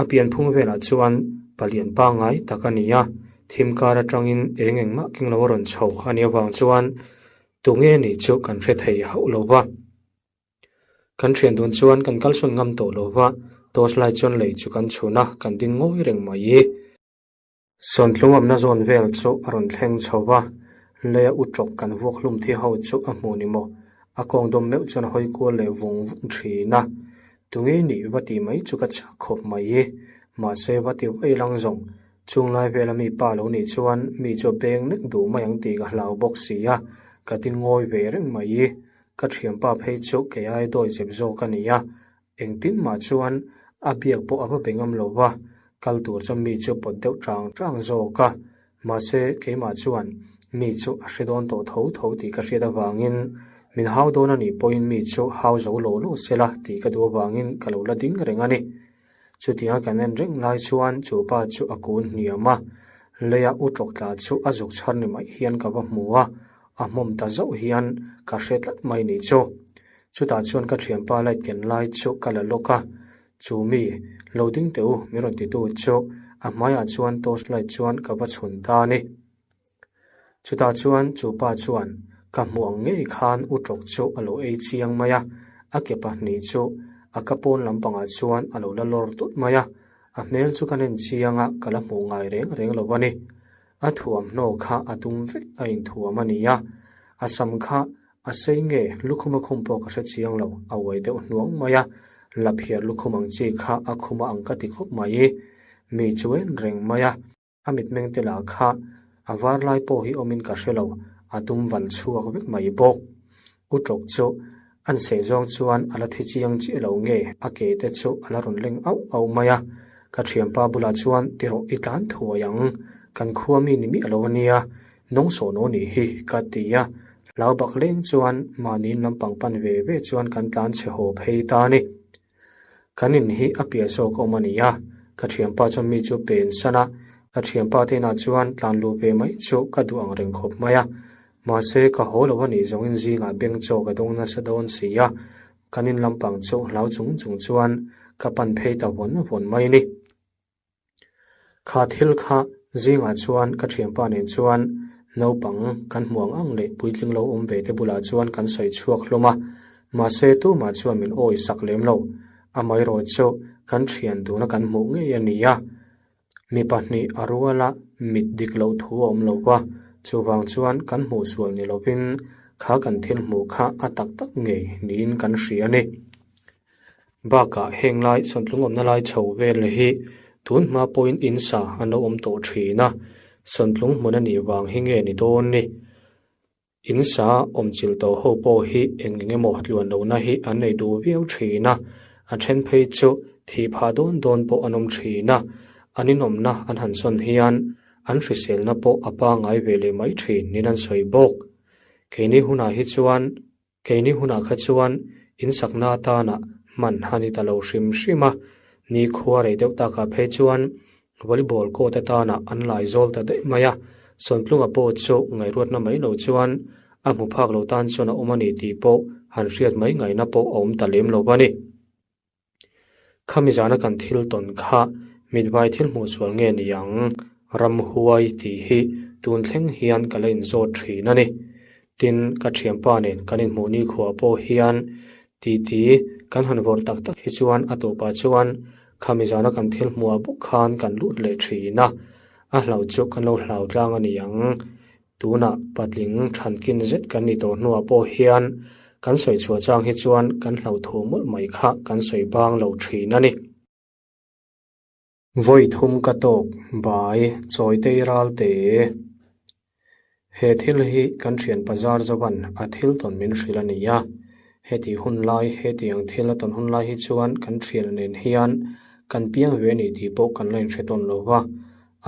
A pianphung velah chuan palian pangngai tak a ni a, thim kar atangin eng engmah keng lo a rawn chho a nih avang chuan tunge nih chu kan hre thei hauh lo va. Kan thian dun chuan kan kalsawn ngam tawh lo va, torch light chuan lei chu kan chhun a, kan ding ngawi reng mai. Sawntlungawmna zawn vel chu a rawn thleng chho va, leia u tawk kan vuak hlum thi ho chu a hmu ni maw? A kawng dawm meuh chuan a hawi kual leh vung vung thin a. Tunge nih va tih mai chu ka chak khawp mai. Mahse va ti vaih lang zawng, chung lai vela mi pa lo nih chuan mi chu a beng nek duh mai ang tih ka hlau bawk si a, ka ding ngawi ve reng mai. Ka thianpa phei chu kei ai dawi zep zawk a ni a, Engtin mah chuan a biak pawh a va be ngam lo va, kal tur chuan mi chu pawt deuh chang chang zawk a. Mahse, keimah chuan mi chu a hre dawn tawh tho tho tih ka hriat avangin min hau dawn a nih pawhin mi chu hau zo lo lo se la tih ka duh avangin ka lo la ding reng a ni. Chutianga kan en reng lai chuan chu pa chu a kun hniam a, leia u tawk tla chu a zuk chhar ni mai hian ka va hmu a, a hmawm ta zauh hian ka hre tlat mai ni chu. Chutah chuan ka thianpa light ken lai chu ka la lawk a, chu mi, lo ding teh u, min rawn titu chu a hmaiah chuan torch light chuan ka va chhun ta a ni. Chutah chuan chu pa chuan ka hmuh ang ngei khan u tawk chu a lo ei chiang mai a, a ke pahnih chu a ka pawn lampangah chuan a lo la lawr tut mai a, a hmel chu ka nen chiang a, ka la hmuh ngai reng reng lo a ni. A thuamhnaw kha a dum vek a inthuam a ni a, a sam kha A sei nge, lukhum a khum pawh ka hre chiang lo, a uai deuh hnuang mai a, laphiar lukhum ang chi kha a khum a ang ka ti khawp mai. Mi chu en reng mai a, a mitmeng te lah kha a var lai pawh hi awmin ka hre lo, a dum val chhuak vek mai bawk. U Tawk chu an seh zawng chuan a la thi chiang chiah lo nge, a ke te chu a la rawn leng auh auh mai a, ka thianpa bulah chuan tirawh i tlan thuai ang, kan khua mi ni miah lo a nia, Nung sawn aw nih hi ka ti a, hlau bak leng chuan mahniin lampang pan ve ve chuan kan tlan chhe haw phei ta a ni. Kan in hi a piah zawk awm a ni a, ka thianpa chuan mi chu pen san a, ka thianpa te inah chuan tlan luh ve mai chu ka duh ang reng khawp mai a, mahse ka haw lo a nih zawngin zingah beng chaw ka dawng nasa dawn si a, kan in lampang chu hlau chung chung chuan ka pan phei ta vawn vawn mai a ni. Kha thil kha zingah chuan ka thianpa nen chuan naupang kan hmu ang ang leh puitling lo awm ve te bulah chuan kan sawi chhuak hlawm a, mahse tumah chuan min awi sak lem lo. Amaherawh chu kan thian duna kan hmuh ngei a ni a, mi pahnih a ruala mit dik loh thu a awm lo va, chuvang chuan kan hmuh sual ni lovin kha kan thil hmuh kha a tak tak ngei niin kan hria a ni. Bakah heng lai sawntlung awmna lai chho vel hi tun hma pawhin in sa an lo awm tawh thin a, sawntlung hmun a nih vang hi nge ni dawn ni? In sa awm chilh tawh ho pawh hi eng eng emaw tluan lohna hi an nei duh viau thin a, a then phei chu thih phah dawn dawn pawh an awm thin a, an inawmna an han sawn hian an hriselna pawh a pangngai ve leh mai thin niin an sawi bawk. Keini hunah hi chuan Keini hunah kha chuan insakna atana hman a ni ta lo hrim hrim a, nikhua rei deuh takah phei chuan volleyball court atana an lai zawl ta daih mai a, Sawntlunga pawh chu ngaihruatna mai lo chuan a hmu phak lo tan chuan a awm a ni tih pawh han hriat mai ngaihna pawh a awm ta lem lo a ni. Khami zana kan thil tawn kha mitvai thil hmuh sual nge ni ang? Ramhuai tih hi tun thleng hian ka la inzawt thin a ni. Tin, ka thianpa nen kan inhmuh nikhua pawh hian titi kan han vawrh tak tak hi chuan a tawpah chuan khami zana kan thil hmuah bawk khan kan lut leh thin a, a hlau chu kan lo hlau tlang a ni ang. Tunah patling thankin zet kan ni tawh hnuah pawh hian kan sawi chhuah chang hi chuan kan hlauhthu mawlh mai kha kan sawi bang lo thin a ni. Vawi thum ka tawk bai chawitei ral te. He thil hi kan thian Pazar Zovan a thil tawn min hrilh a ni a. Heti hun lai, hetiang thil a tawn hun lai hi chuan kan thian nen hian kan piang ve a ni tih pawh kan la inhre tawn lo va.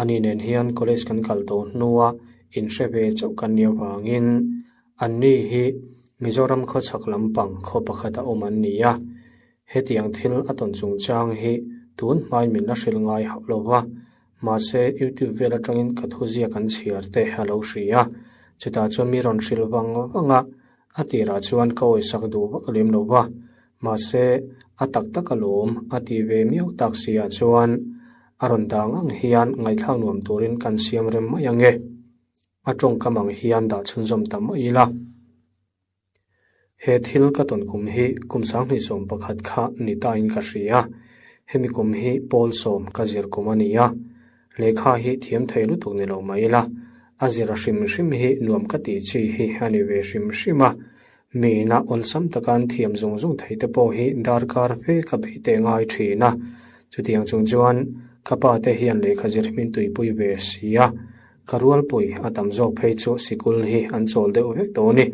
Ani nen hian college kan kal tawh hnua inhre ve chauh kan nih avangin anni hi Mizoram khawchhak lampang khaw pakhata awm an ni a. Hetiang thil a tawn chungchang hi tun hmai min la hrilh ngai hauh lo va, mahse YouTube vel atangin ka thuziak an chhiar te a lo hria a, chutah chuan mi rawn hrilh vang vang a, a tirah chuan ka awisak duh vak lem lo va, mahse a tak tak alawm a ti ve miau tak si ah chuan a rawn dang ang hian ngaihthlak nuam turin kan siam rem mai ange. A tawngkam ang hian dah chhunzawm ta mai ila. He thil ka tawn kum hi kum 2011 kha ni tain ka hria. Hemi kum hi pawl sawm ka zir kum a ni a. Lehkha hi thiam thei lutuk ni lo mai ila, a zir a hrim hrim hi nuam ka tih chi hi a ni ve hrim hrim a. Miina awlsam taka an thiam zung zung thei te pawh hi darkar fe ka bei teh ngai thin a. Chutiang chung chuan ka pa te hian lehkha zir hi min tuipui ve si a. Ka rualpui a tam zawk phei chu sikul hi an chawl deuh vek tawh a ni.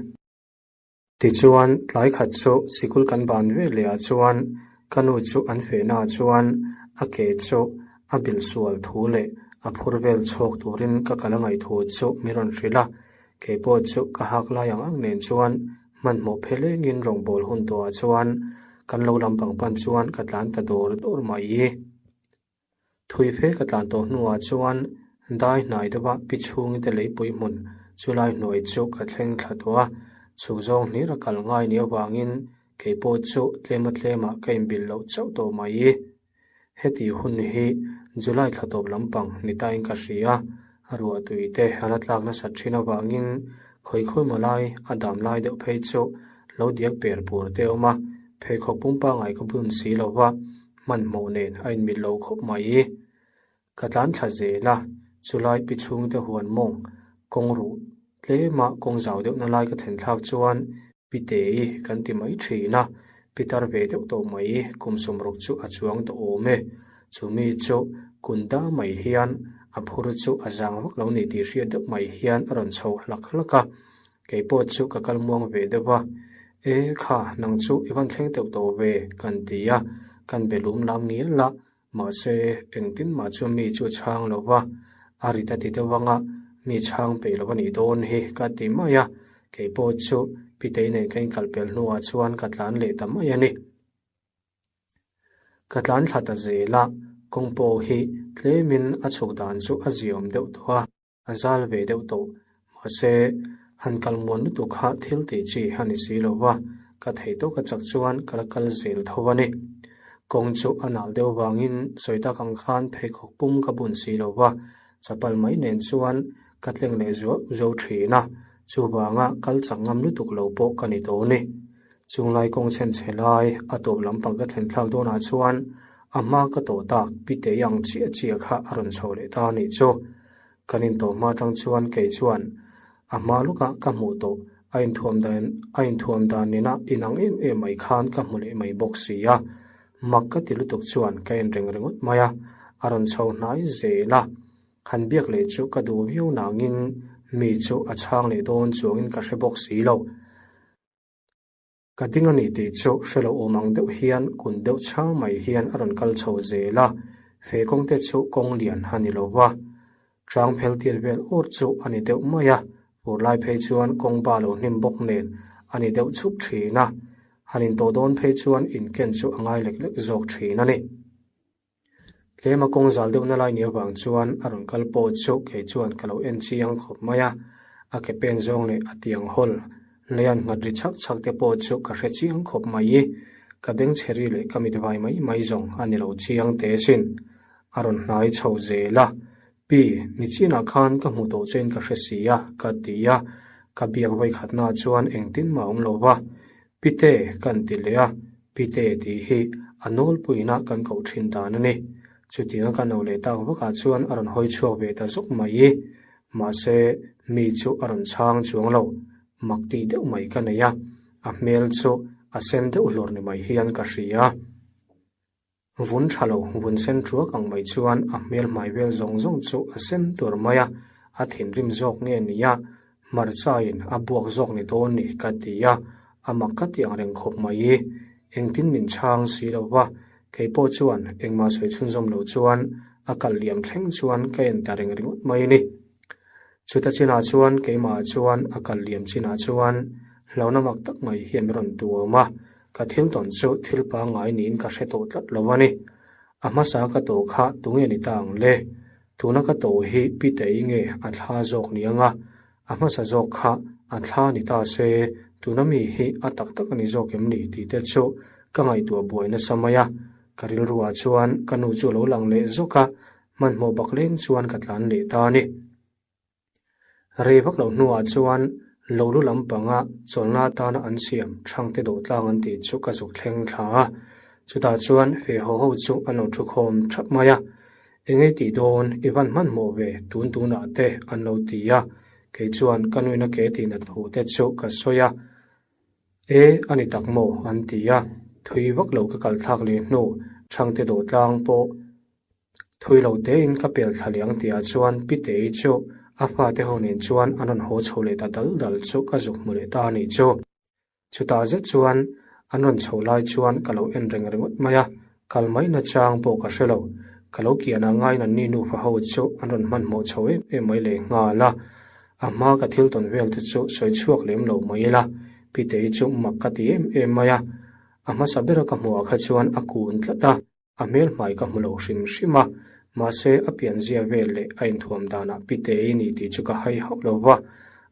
Tichuan, tlai khat chu sikul kan ban ve leh ah chuan ka nu chu an fehna ah chuan a ke chu a bilh sual thu leh a phur vel chhawk turin ka kal a ngaih thu chu mi rawn hrilh a. Kei pawh chu ka hak lai ang ang nen chuan hmanhmawh phe lengin rawngbâwl hun tawhah chuan kan lo lampang pan chuan ka tlan ta dawr dawr mai. Thui fe ka tlan tawh hnuah chuan dai hnai deuha pi chhungte leipui hmun chulai hnuai chu ka thleng thla tawh a, chhuk zawng hlir a kal ngai ni avangin kei pawh chu tlema tlemah ka inbilh loh chauh tawh mai. Heti hun hi July thla tawp lampang ni tain ka hria, ruah tui te a la tlak nasat thin avangin khawi khawi maw lai a dam lai deuh phei chu lo diak per pur te a awm a, pheikhawk pumpa ngai ka bun si lo va. Hmanhmawh nen a inmil lo khawp mai. Ka tlan thla zel a, chulai pi chhungte huan mawng kawng ruh tlema kawng zau deuhna lai ka thlen thlak chuan pi tei kan ti mai thin a, pi tar ve deuh tawh mai kum sawmruk chu a chuang tawh awm e. Chumi chu kun da mai hian a phur chu a zang vak lo ni tih hriat deuh mai hian a rawn chho hlak hlak a. Kei pawh chu ka kal muang ve deuh a, E kha, nang chu i van thleng teuh tawh ve, kan ti a, kan be lum lam ngial a, mahse engtin mah chu mi chu chhang lo va, a rit a ti deuh ang a, mi chhang peih lo a nih dawn hi ka ti mai a, kei pawh chu Pitei nen ka inkal pel hnuah chuan ka tlan leh ta mai a ni. Ka tlan thla ta zel a, kawng pawh hi tlemin a chhuk dan chu a ziawm deuh tawh a. A zal ve deuh tawh. Mahse, han kal muan lutuk kha thil tih chi a ni si lo va, ka theih tawk a chak chuan ka la kal zel tho a ni. Kawng chu a nal deuh vangin sawi tak ang khan pheikhawk pum ka bun si lo va, chapal mai nen chuan ka tleng leh zuau zo thin a, chuvanga kal chak ngam lutuk lo pawh ka ni tawh a ni. Chunglai kawng chhen chhe lai a tawp lampang ka thlen thlak dawnah chuan a hma ka tawh tak Pitei ang chiah chiah kha a rawn chho leh ta a nih chu. Kan intawh hma tang chuan kei chuan a hma lawkah ka hmuh tawh a inthuam dan a inthuam dan nena inang em em mai khan ka hmu leh mai bawk si a. Mak ka ti lutuk chuan ka en reng ringawt mai a, a rawn chho hnai zel a. Han biak leh chu ka duh viau nangin mi chu a chhang leh dawn chuangin ka hre bawk si lo. Ka ding a ni tih chu hre lo awm ang deuh hian kun deuh chhang mai hian a rawn kal chho zel a, fe kawng te chu kawng lian a ni lo va, ṭang phel tir vel awr chu a ni deuh mai a, fur lai phei chuan kawng ba lo hnim bawk nen a ni deuh chhup ṭhin a, han intawh dawn phei chuan inken chu a ngai lek lek zawk ṭhin a ni. Tlema kawng zal deuhna lai ni avang chuan a rawn kal pawh chu kei chuan ka lo en chiang khawp mai a, a ke pen zawng leh a tiang hawl leian nghat ri chhak chhak te pawh chu ka hre chiang khawp mai i, ka bengchhe ri leh ka mit vai mai mai zawng a ni lo chiang teh sin. A rawn hnai chho zel a. Pi, nichinah khan ka hmu tawh chein ka hre si a, ka ti a. Ka biak vawikhatnaah chuan engtin mah a awm lo va. Pite, kan ti leh a. Pite tih hi a nawlpuiina kan koh thin dan a ni. Chutianga ka no leh tak vakah chuan a rawn hawi chhuak ve ta zawk mai. Mahse, mi chu a rawn chhang chuang lo. Mak tih deuh mai ka nei a, a hmel chu a sen deuh hlur ni mai hian ka hria. Vun tha lo, vun sen thuak ang mai chuan a hmel hmai vel zawng zawng chu a sen tur mai a, a thinrim zawk nge ni a, hmarchaiin a buak zawk ni dawn ni ka ti a, a mak ka ti ang reng khawp mai. Engtin min chhang si lo va, kei pawh chuan engmah sawi chhunzawm lo chuan a kal liam thleng chuan ka en ta reng ringawt mai a ni. Chuta chinah chuan keimahah chuan a kal liam chinah chuan hlauhna mak tak mai hian min rawn tuam a, ka thil tawn chu thil pangngai niin ka hre tawh tlat lo a ni. A hmasa ka tawh kha tunge ni ta ang le? Tuna ka tawh hi Pitei nge a thla zawk ni anga? A hmasa zawk kha a thla ni ta se, tuna mi hi a tak tak a ni zawk em ni tih te chu ka ngaihtuah buai nasa mai a. Ka rilruah chuan ka nu chu a lo lang leh zawk a, Hmanhmawh bak leng chuan ka tlan leh ta a ni. Rei vak loh hnuah chuan lo lu lampanga chawlhna atana an siam Thangte dawhtlang an tih chu ka zuk thleng thla a. Chutah chuan fehhaw ho chu an lo thu khawm thap mai a. Engei tih dawn i van hmanhmawh ve tun tunah te an lo ti a. Kei chuan ka nuina ke tihna thu te chu ka sawi a. E, a ni tak maw? an ti a. Thui vak lo ka kal thlak leh hnu Thangte dawhtlang pawh Thui lo tein ka pel thla liang tihah chuan Pitei chu a fate ho nen chuan an rawn haw chho leh ta dal dal chu ka zuk hmu leh ta a nih chu. Chutah zet chuan an rawn chho lai chuan ka lo en reng ringawt mai a, kal mai nachang pawh ka hre lo. Ka lo kian ang ngaiin anni nufa ho chu an rawn hmanhmawh chho em em mai leh nghal a. A hma ka thil tawn vel te chu sawi chhuak lem lo mai ila, Pitei chu mak ka ti em em mai a. A hmasa bera ka hmuhah kha chuan a kun tlat a. A hmel hmai ka hmu lo hrim hrim a, mahse a pianzia vel leh a inthuam danah Pitei ni tih chu ka hai hauh lo va.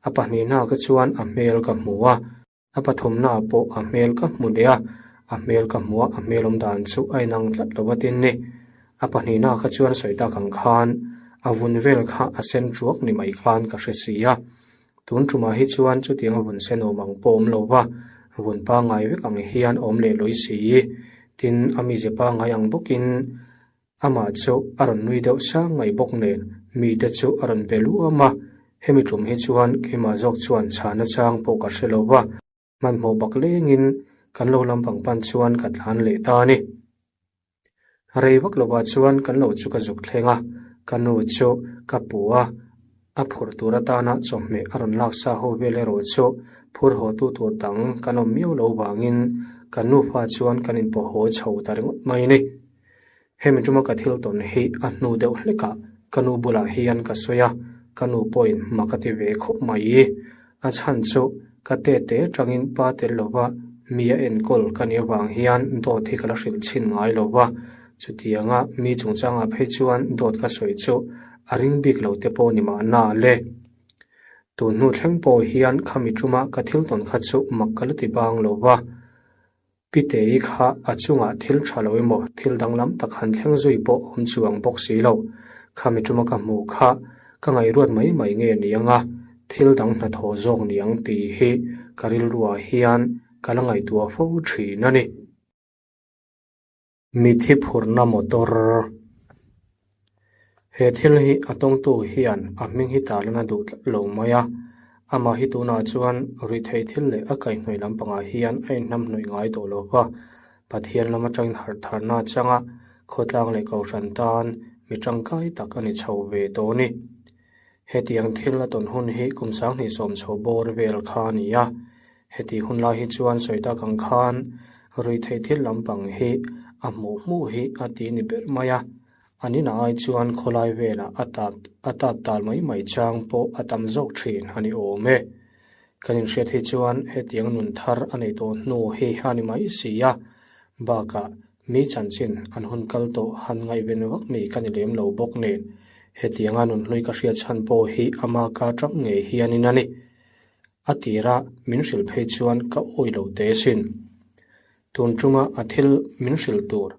A pahnihna ka chuan a hmel ka hmu a, a pathumna pawh a hmel ka hmu leh a, a hmel ka hmu a, a hmel awm dan chu a inang tlat lo a tin ni. A pahnihna kha chuan sawi tak ang khan a vun vel kha a sen thuak ni mai khan ka hre si a. Tun tumah hi chuan chutiang a vun sen awm ang pawh awm lo va, vun pangngai vek ang hian awm leh lawi si. Tin, a mize pangngai ang bawkin amah chu a rawn nui deuh sang mai bawk nen mite chu a rawn be luam a. Hemi tum hi chuan keimah zawk chuan chhana chang pawh ka hre lo va, hmanhmawh bak lengin kan lo lampang pan chuan ka tlan leh ta a ni. Rei vak lovah chuan kan lo chu ka zuk thleng a, ka nu chu ka pu a, a phur tur atana chawhmeh a rawn lak sa ho vel erawh chu phur haw tu tur dang kan awm miau lo vangin kan nufa chuan kan inpawh haw chho ta ringawt mai a ni. Hemi tuma ka thil tawn hi a hnu deuh hlekah ka nu bulah hian ka sawi a, ka nu pawhin mak a ti ve khawp mai. A chhan chu ka tete tangin pa tel lova mi a enkawl ka nih avang hian dawt hi ka la hrilh chhin ngai lo va, chutianga mi chungchangah phei chuan dawt ka sawi chu a ring bik lo te pawh ni mahna le. Tun hnu thleng pawh hian khami tuma ka thil tawn kha chu mak ka la ti bang lo va. Pitei kha a chungah thil tha lo emaw thil danglam tak han thleng zui pawh awm chuang bawk si lo. Khami tuma ka hmuh kha ka ngaihruat mai mai nge ni anga thil dang hnathawh zawk ni ang tih hi ka rilruah hian ka la ngaihtuah fo thin a ni. Mithi phurna motor. He thil hi a tawngtu hian a hming hi tarlan a duh tlat lo mai a, amah hi tunah chuan ruihtheih thil leh a kaihhnawih lampangah hian a inhnamhnawih ngai tawh lo va, Pathian lam atangin harh tharna changa khawtlang leh kohhran tan mi tangkai tak a ni chho ve tawh a ni. Hetiang thil a tawn hun hi kum sanghnih sawm chho bawr vel kha a ni a, Heti hun lai hi chuan sawi tak ang khan ruihtheih thil lampang hi a hmuh hmuh hi a ti ni ber mai a, an inah ai chuan khawlai velah a tap a tap tal mai mai chang pawh a tam zawk thin a ni awm e. Kan inhriat hi chuan hetiang nun thar a nei tawh hnu hi a ni mai si a, bakah mi chanchin an hun kal tawh han ngaihven vak mi ka ni lem lo bawk nen hetianga nunhlui ka hriat chhan pawh hi ama ka tang ngei hianin a ni. A tira min hrilh phei chuan ka awi lo teh asin. Tun tuma a thil min hrilh tur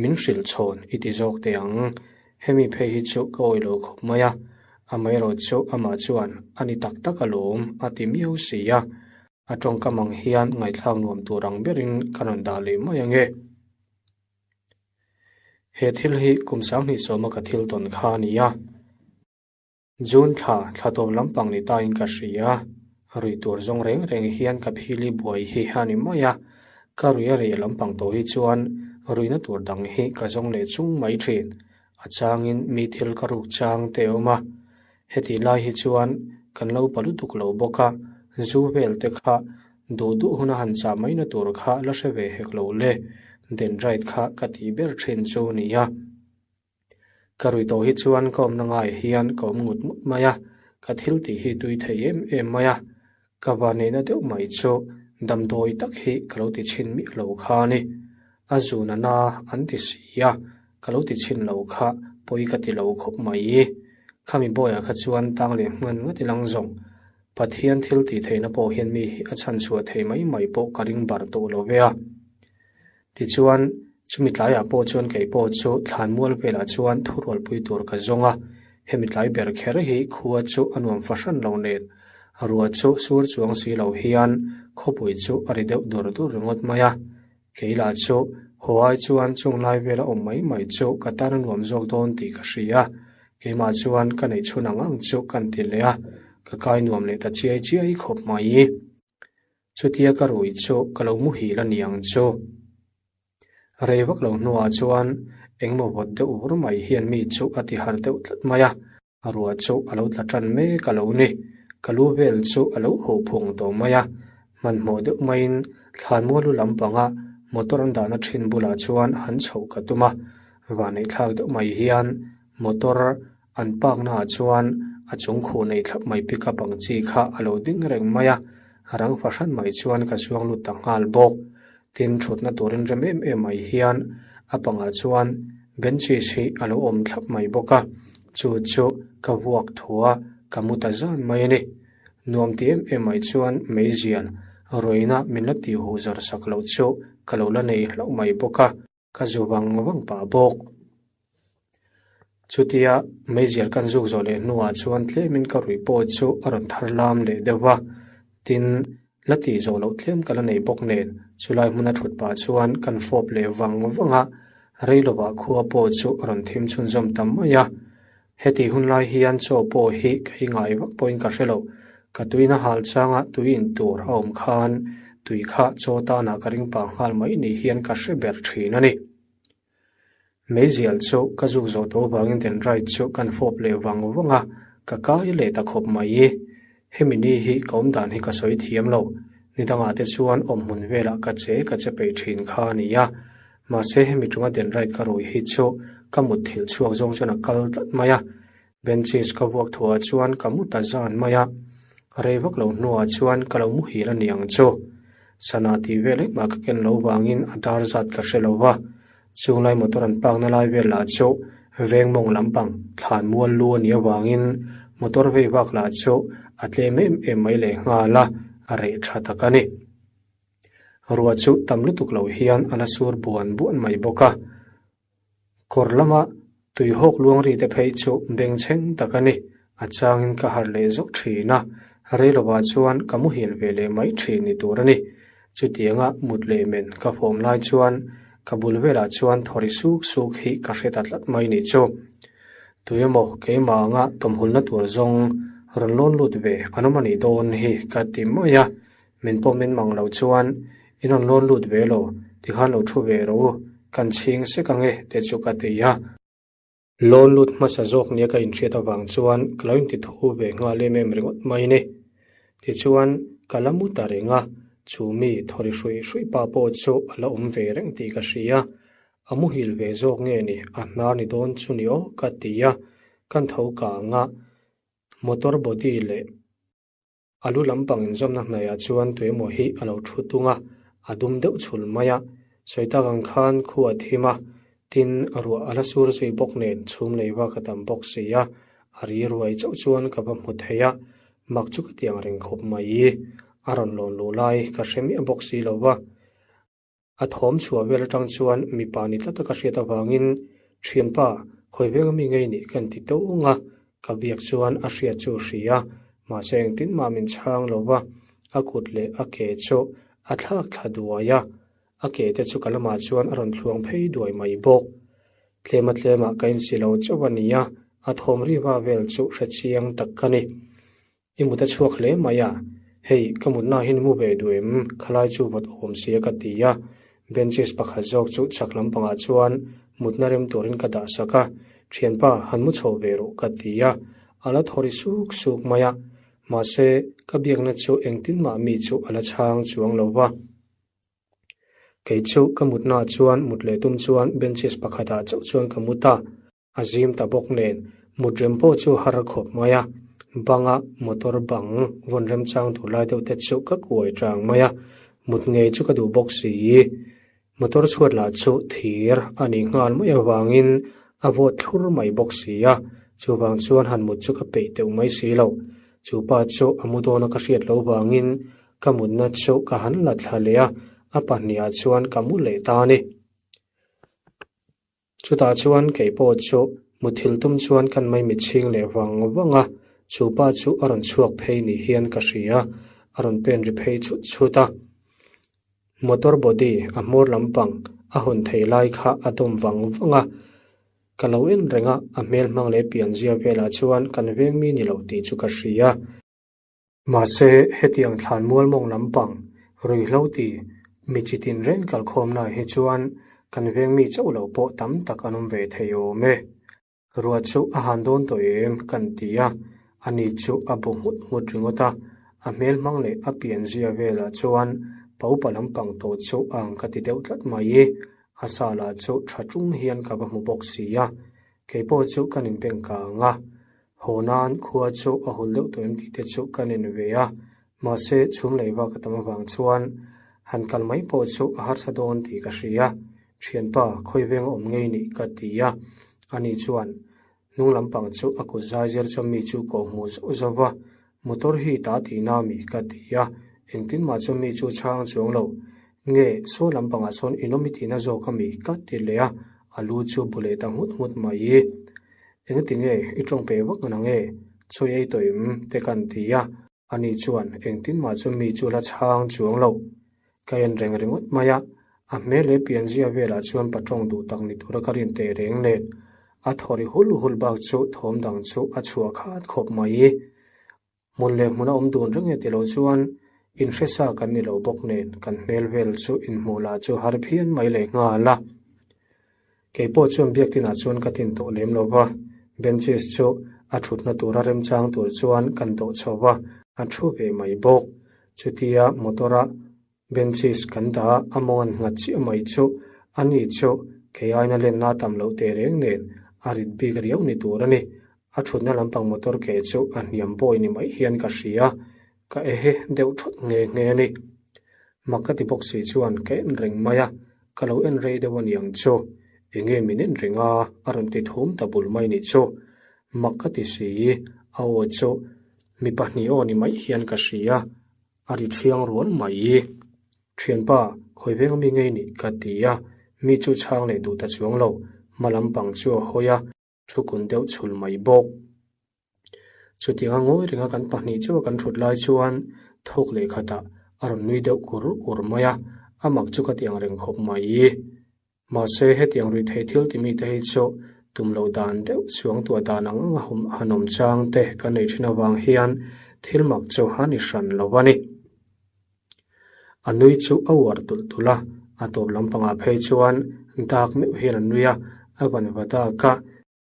min hrilh chhawn i ti zawk teh ang. Hemi phei hi chu ka awih lo khawp mai a, amaherawhchu amah chuan a ni tak tak alawm a ti miau si a, a tawngkam ang hian ngaihthlak nuam tur ang berin ka rawn dah leh mai ange. He thil hi kum 2010 a ka thil tawn kha a ni a. June thla, thla tawp lampang ni tain ka hria. Ruih tur zawng reng reng hian ka phili buai hi a ni mai a. Ka ruih a reh lampang tawh hi chuan ruihna tur dang hi ka zawng leh chung mai thin. A changin mi thil ka ruk chang te a awm a. Heti lai hi chuan kan lo pa lutuk lo bawk a, zu vel te kha duh duh huna han chah maina tur kha la hre ve hek lo le, dendrite kha ka tih ber thin chu nia. Ka rui tawh hi chuan ka awmna ngai hian ka awm ngut ngut mai a, ka thil tih hi tui thei em em mai a, ka vanneihna deuh mai chu damdawi tak hi ka lo ti chhin miah lo kha a ni. A zun a na an ti si a, ka lo ti chhin lo kha pawi ka ti lo khawp mai. Khami bawiah kha chuan tang leh hman ngat ilang zawng. Pathian thil tih theihna pawh hian mi hi a chhanchhuah thei mai mai pawh ka ring bar tawh lo ve a. Tichuan, chumi tlaiah pawh chuan kei pawh chu thlanmual velah chuan thurualpui tur ka zawng a, hemi tlai ber kher hi khua chu a nuam fahran lo nen, ruah chu sur chuang si lo hian khawpui chu a ri deuh dur dur ringawt mai a. Kei lah chu haw ai chuan chung lai vela awm mai mai chu ka tan a nuam zawk dawn tih ka hria a, keimah chuan ka neih chhun ang ang chu kan ti leh a, ka kai nuam leh ta chiai chiai khawp mai. Chutia ka rui chu ka lo muhil a niang chu. Rei vak lo hnuah chuan engmaw vawt deuh vur mai hian mi chu a ti harh deuh tlat mai a, ruah chu a lo tla tan mek a lo ni. Ka lu vel chu a lo huh phung tawh mai a, hmanhmawh deuh maiin thlanmual lu lampanga motor an dahna thin bulah chuan han chhoh ka tum a, vaneihthlak deuh mai hian motor An park-naah chuan a chung khuh nei thlap mai pickup ang chi kha a lo ding reng mai a, rang fahran mai chuan ka chuang lut ta nghal bawk. Tin, thutna turin rem em em mai hian a pangah chuan benches hi a lo awm thlap mai bawk a, chu chu ka vuak thu a, ka mu ta zan mai a ni. Nuam ti em em mai chuan meizial ruaina min la tih huh zawr sak loh chu ka lo la nei hlauh mai bawk a. Ka zu vang vang pah bawk. Chutia meizial kan zuk zawh leh hnuah chuan tlemin ka ruih pawh chu a rawn thar lam leh deuh va, tin, la tih zawh loh tlem ka la nei bawk nen chulai hmuna thut pah chuan kan fawp leh vang vang a, rei lovah khua pawh chu a rawn thim chhunzawm ta mai a. Heti hun lai hian chaw pawh hi ka i ngai vak pawhin ka hre lo. Ka tuina hal changa tui in tur a awm khan tui kha chaw tanah ka ring pah nghal mai ni hian ka hre ber thin a ni. Meizial chu ka zuk zawh tawh avangin dendrite chu kan fawp leh vang vang a, ka kai leh ta khawp mai. Hemi ni hi ka awm dan hi ka sawi thiam lo. Ni dangah te chuan awm hmun velah ka che ka che peih thin kha a ni a. Mahse hemi ṭunga dendrite ka rui hi chu ka mut thil chhuak zawng chuan a kal tlat mai a. Benches ka vuak thuah chuan ka mu ta zan mai a. Rei vak lo hnuah chuan ka lo muhil a ni ang chu. Sana tih vel engmah ka ken lo vangin a dar zat ka hre lo va. Chunglai motor an park na lai vel lah chu veng mawng lampang thlan mual lu a nih avangin motor vei vak lah chu a tlem em em mai leh nghal a, a reh tha tak a ni. Ruah chu tam lutuk lo hian a la sur buan buan mai bawk a. Kawr lama tuihawk luang ri te phei chu bengchheng tak a ni. A changin ka harh leh zawk thin a, rei lovah chuan ka muhil ve leh mai thin ni tur a ni. Chutianga mut leh men ka fawm lai chuan ka bul velah chuan thawri suk suk hi ka hre ta tlat mai ni chu. Tuemaw keimah anga tawmhulna tur zawng rawn lawn lut ve an awm a nih dawn hi ka ti mai a, min pawh min mang lo chuan in rawn lawn lut ve lo tikhan lo thu ve rawh u, kan chhing sek ange te chu ka ti a. Lawn lut hmasa zawk nia ka inhriat avang chuan ka lo inti thu ve nghal em em ringawt mai ni. Tichuan, ka la mu ta reng a, chu mi thawri hruih hruih pa pawh chu a la awm ve reng tih ka hria. A muhil ve zawk nge ni, a hnar ni dawn chu ni aw ka ti a, kan tho kang a, motor body leh. A lu lampang inzawmna hnaihah chuan tuemaw hi a lo thu tung a, a dum deuh chhul mai a. Sawi tak ang khan khu a thim a, tin ruah a la sur zui bawk nen chhum lei vak a tam bawk si a, a ri ruai chauh chuan ka va hmu thei a, mak chu ka ti ang reng khawp mai. A rawn lawn luh lai ka hre miah bawk si lo va. A thawm chhuah vel atang chuan mipa ni tlat a ka hriat avangin, Thianpa, Khawi veng ami ngei nih kan ti tawng a, ka biak chuan a hriat chu hria, mahse engtin mah min chhang lo va, a kut leh a ke chu a thlak thla duai a, a ke te chu ka lamah chuan a rawn thluang phei duai mai bawk. Tlema tlemah ka insi lo chauh a ni a, a thawm riva vel chu hre chiang tak ka ni. I mut a chhuak hle mai a, hei ka mutna hi ni mu ve duh em? Khalai chu vawt awm sia ka ti a, benches pakhat zawk chu chhak lampangah chuan mutna rem turin ka dah sak a, thianpa han mu chho ve rawh ka ti a, a la thaw ri suk suk mai a, mahse ka biakna chu engtin mah mi chu a la chhang chuang lo va. Kei chu ka mutnaah chuan mut leh tum chuan benches pakhatah chauh chuan ka mu ta. A zim ta bawk nen mut rem pawh chu har khawp mai a, banga motor bang vawn remchang tur lai deuh te chu ka kuai tang mai a, mut ngei chu ka duh bawk si. Motor chhuat lah chu thir a nih nghal mai avangin a vawt thlur mai bawk si a, chuvang chuan han mut chu ka peih deuh mai si lo. Chu pa chu a mu dawna ka hriat loh vangin ka mutna chu ka han la thla leh a, a pahnih ah chuan ka mu leh ta a ni. Chutah chuan kei pawh chu muthilh tum chuan kan maimit chhing leh vang vang a, chu pa chu a rawn chhuak phei ni hian ka hria, a rawn pen ri phei chhut chhut a. Motor body a hmawr lampang a hawn thei lai kha a dawm vang vang a, ka lo en reng a, a hmel hmang leh pianzia velah chuan kan veng mi ni lo tih chu ka hria. Mahse, hetiang thlan mual mawng lampang, ruihhlo ti, mi chi tin reng kalkhawmnaah hi chuan kan veng mi chauh lo pawh tam tak an awm ve thei awm e. Ruah chu a han dawn tawh em kan ti a, ani chu a bu nghut nghut ringawt a, a hmel hmang leh a pianzia velah chuan paupa lampang tawh chu ang ka ti deuh tlat mai. A sa lah chu tha tung hian ka va hmu bawk si a, kei pawh chu kan inbeng kang a. Haw nan khua chu a hul deuh tawh em tih te chu ka nen ve a, mahse chhum lei vak a tam avang chuan han kal mai pawh chu a harsa dawn tih ka hria. Thianpa, khawi veng a awm ngei nih ka ti a, ani chuan hnung lampang chu a kut zai zir chuan mi chu kawh hmuh zauh zauh va, motor hi ta tihna mi ka ti a, engtin mah chuan mi chu chhang chuang lo. Nge, saw lampangah sawn in awm i tihna zawk a mi ka ti leh a, a lu chu bu leh ta nghut nghut mai. Engati nge i tawng pe vak nang e? Chawi ei tawh em? te kan ti a, ani chuan engtin mah chu mi chu la chhang chuang lo. Ka en reng ringawt mai a, a hmel leh pianzia velah chuan pa tawng duh tak ni tura ka rin teh reng nen, a thaw ri hul hul bak chu thawm dang chu a chhuah khat khawp mai. Hmun leh hmun a awm dun reng e ti lo chuan inhresa kan ni lo bawk nen kan hmel vel chu inhmuh lah chu har phian mai leh nghal a. Kei pawh chuan biak tinah chuan ka tin tawh lem lo va, benches chu a thutna tura remchang tur chuan kan dawh chho va, a thu ve mai bawk. Chutia motor a Benches kan dah a, a mawng an nghat chiah mai chu ani chu kei aina lenna a tam loh teh reng nen a rit bik riau ni tur a ni. A thutna lampang motor ke chu a hniam bawi ni mai hian ka hria, ka ehe deuh thawt nghe nghe a ni. Mak ka ti bawk si chuan ka en reng mai a, ka lo en rei deuh a niang chu. Enge min en reng a, a rawn ti thum ta bul mai ni chu. Mak ka ti si, a aw chu mi pahnih aw ni mai hian ka hria. A ri thiang rual mai. Thianpa, khawi veng ami ngei nih ka ti a, mi chu chhang leh duh ta chuang lo, hma lampang chu a hawi a, thu kun deuh chhul mai bawk. Chutianga ngawi renga kan pahnih chauha kan thut lai chuan thawk leh khatah a rawn nui deuh kur kur mai a, a mak chu ka ti ang reng khawp mai. Mahse, hetiang ruih theih thil timi te hi chu tum loh dan deuh chuang tuah dan ang anga han awm chang te kan nei thin avang hian thil mak chu a ni hran lo a ni. A nui chu a uar tulh tulh a, a tawp lampangah phei chuan dak meuh hian a nui a, a van va dak a,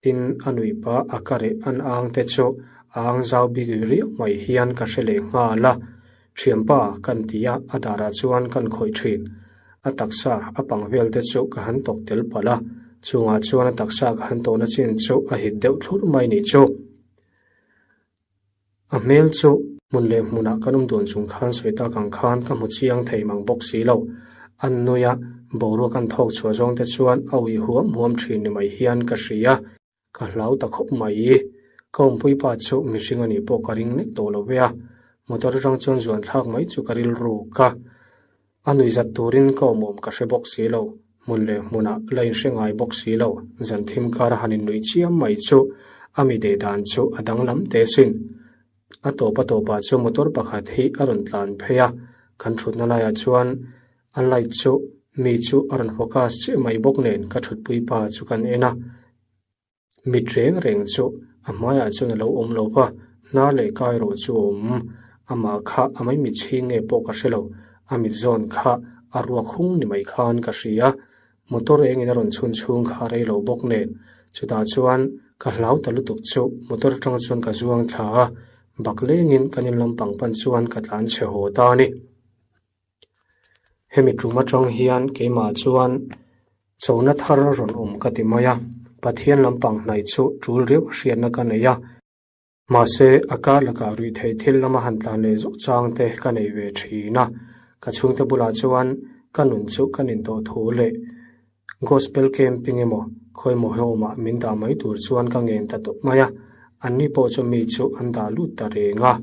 tin a nui pah a ka reh an ang te chu a ang zau bik riau mai hian ka hre leh nghal a, Thianpa kan ti a, a darah chuan kan khawih thin. A taksa a pang vel te chu ka han tawk tel palh a, chungah chuan a taksa ka han tawhna chin chu a hit deuh thlurh mai nih chu. A hmel chu hmun leh hmunah kan awm dun chung khan sawi tak ang khan ka hmu chiang thei mang bawk si lo. An nui a, boruak an thawk chhuah zawng te chuan a ui huam huam thin ni mai hian ka hria. Ka hlau ta khawp mai. Ka awmpui pa chu mihring a nih pawh ka ring nek tawh lo ve a, motor atang chuan zuan thlak mai chu ka rilru ka. A nuihzat turin ka awmawm ka hre bawk si lo. Hmun leh hmunah la inhre ngai bawk si lo, zan thim kar a han innuih chiam mai chu a mi deh dan chu a danglam teh sin. A tawp a tawpah chu motor pakhat hi a rawn tlan phei a, kan thutna laiah chuan a light chu mi chu a rawn focus chiah mai bawk nen ka thutpui pa chu kan en a. Mit reng reng chu a hmaiah chuan a lo awm lo va, hnar leh kai erawh chu a awm. Amah kha a mai mit chhing nge pawh ka hre lo, a mit zawn kha a ruak hung ni mai khan ka hria. Motor engin a rawn chhun chhung kha a rei lo bawk nen, chutah chuan ka hlau ta lutuk chu motor atang chuan ka zuang thla a, bak lengin kan in lampang pan chuan ka tlan chhe haw ta a ni. Hemi tum atang hian keimah chuan chona thar rawn awm ka ti mai a, Pathian lampang hnaih chu tul riau hriatna ka nei a. Mahse, a kar lakah ruih theih thil lama han tlan leh zawk chang te ka nei ve thin a. Ka chhungte bulah chuan ka nun chu ka nin tawh thu leh Gospel camping emaw khawimaw hawmah min dah mai tur chuan ka ngen ta tawp mai a, anni pawh chu mi chu an dah lut ta reng a.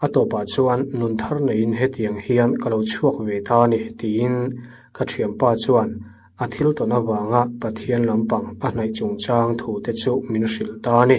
A tawpah chuan nun thar neiin hetiang hian ka lo chhuak ve ta a ni tiin ka thianpa chuan a thil tawn avanga Pathian lampang a hnaih chungchang thu te chu min hrilh ta a ni.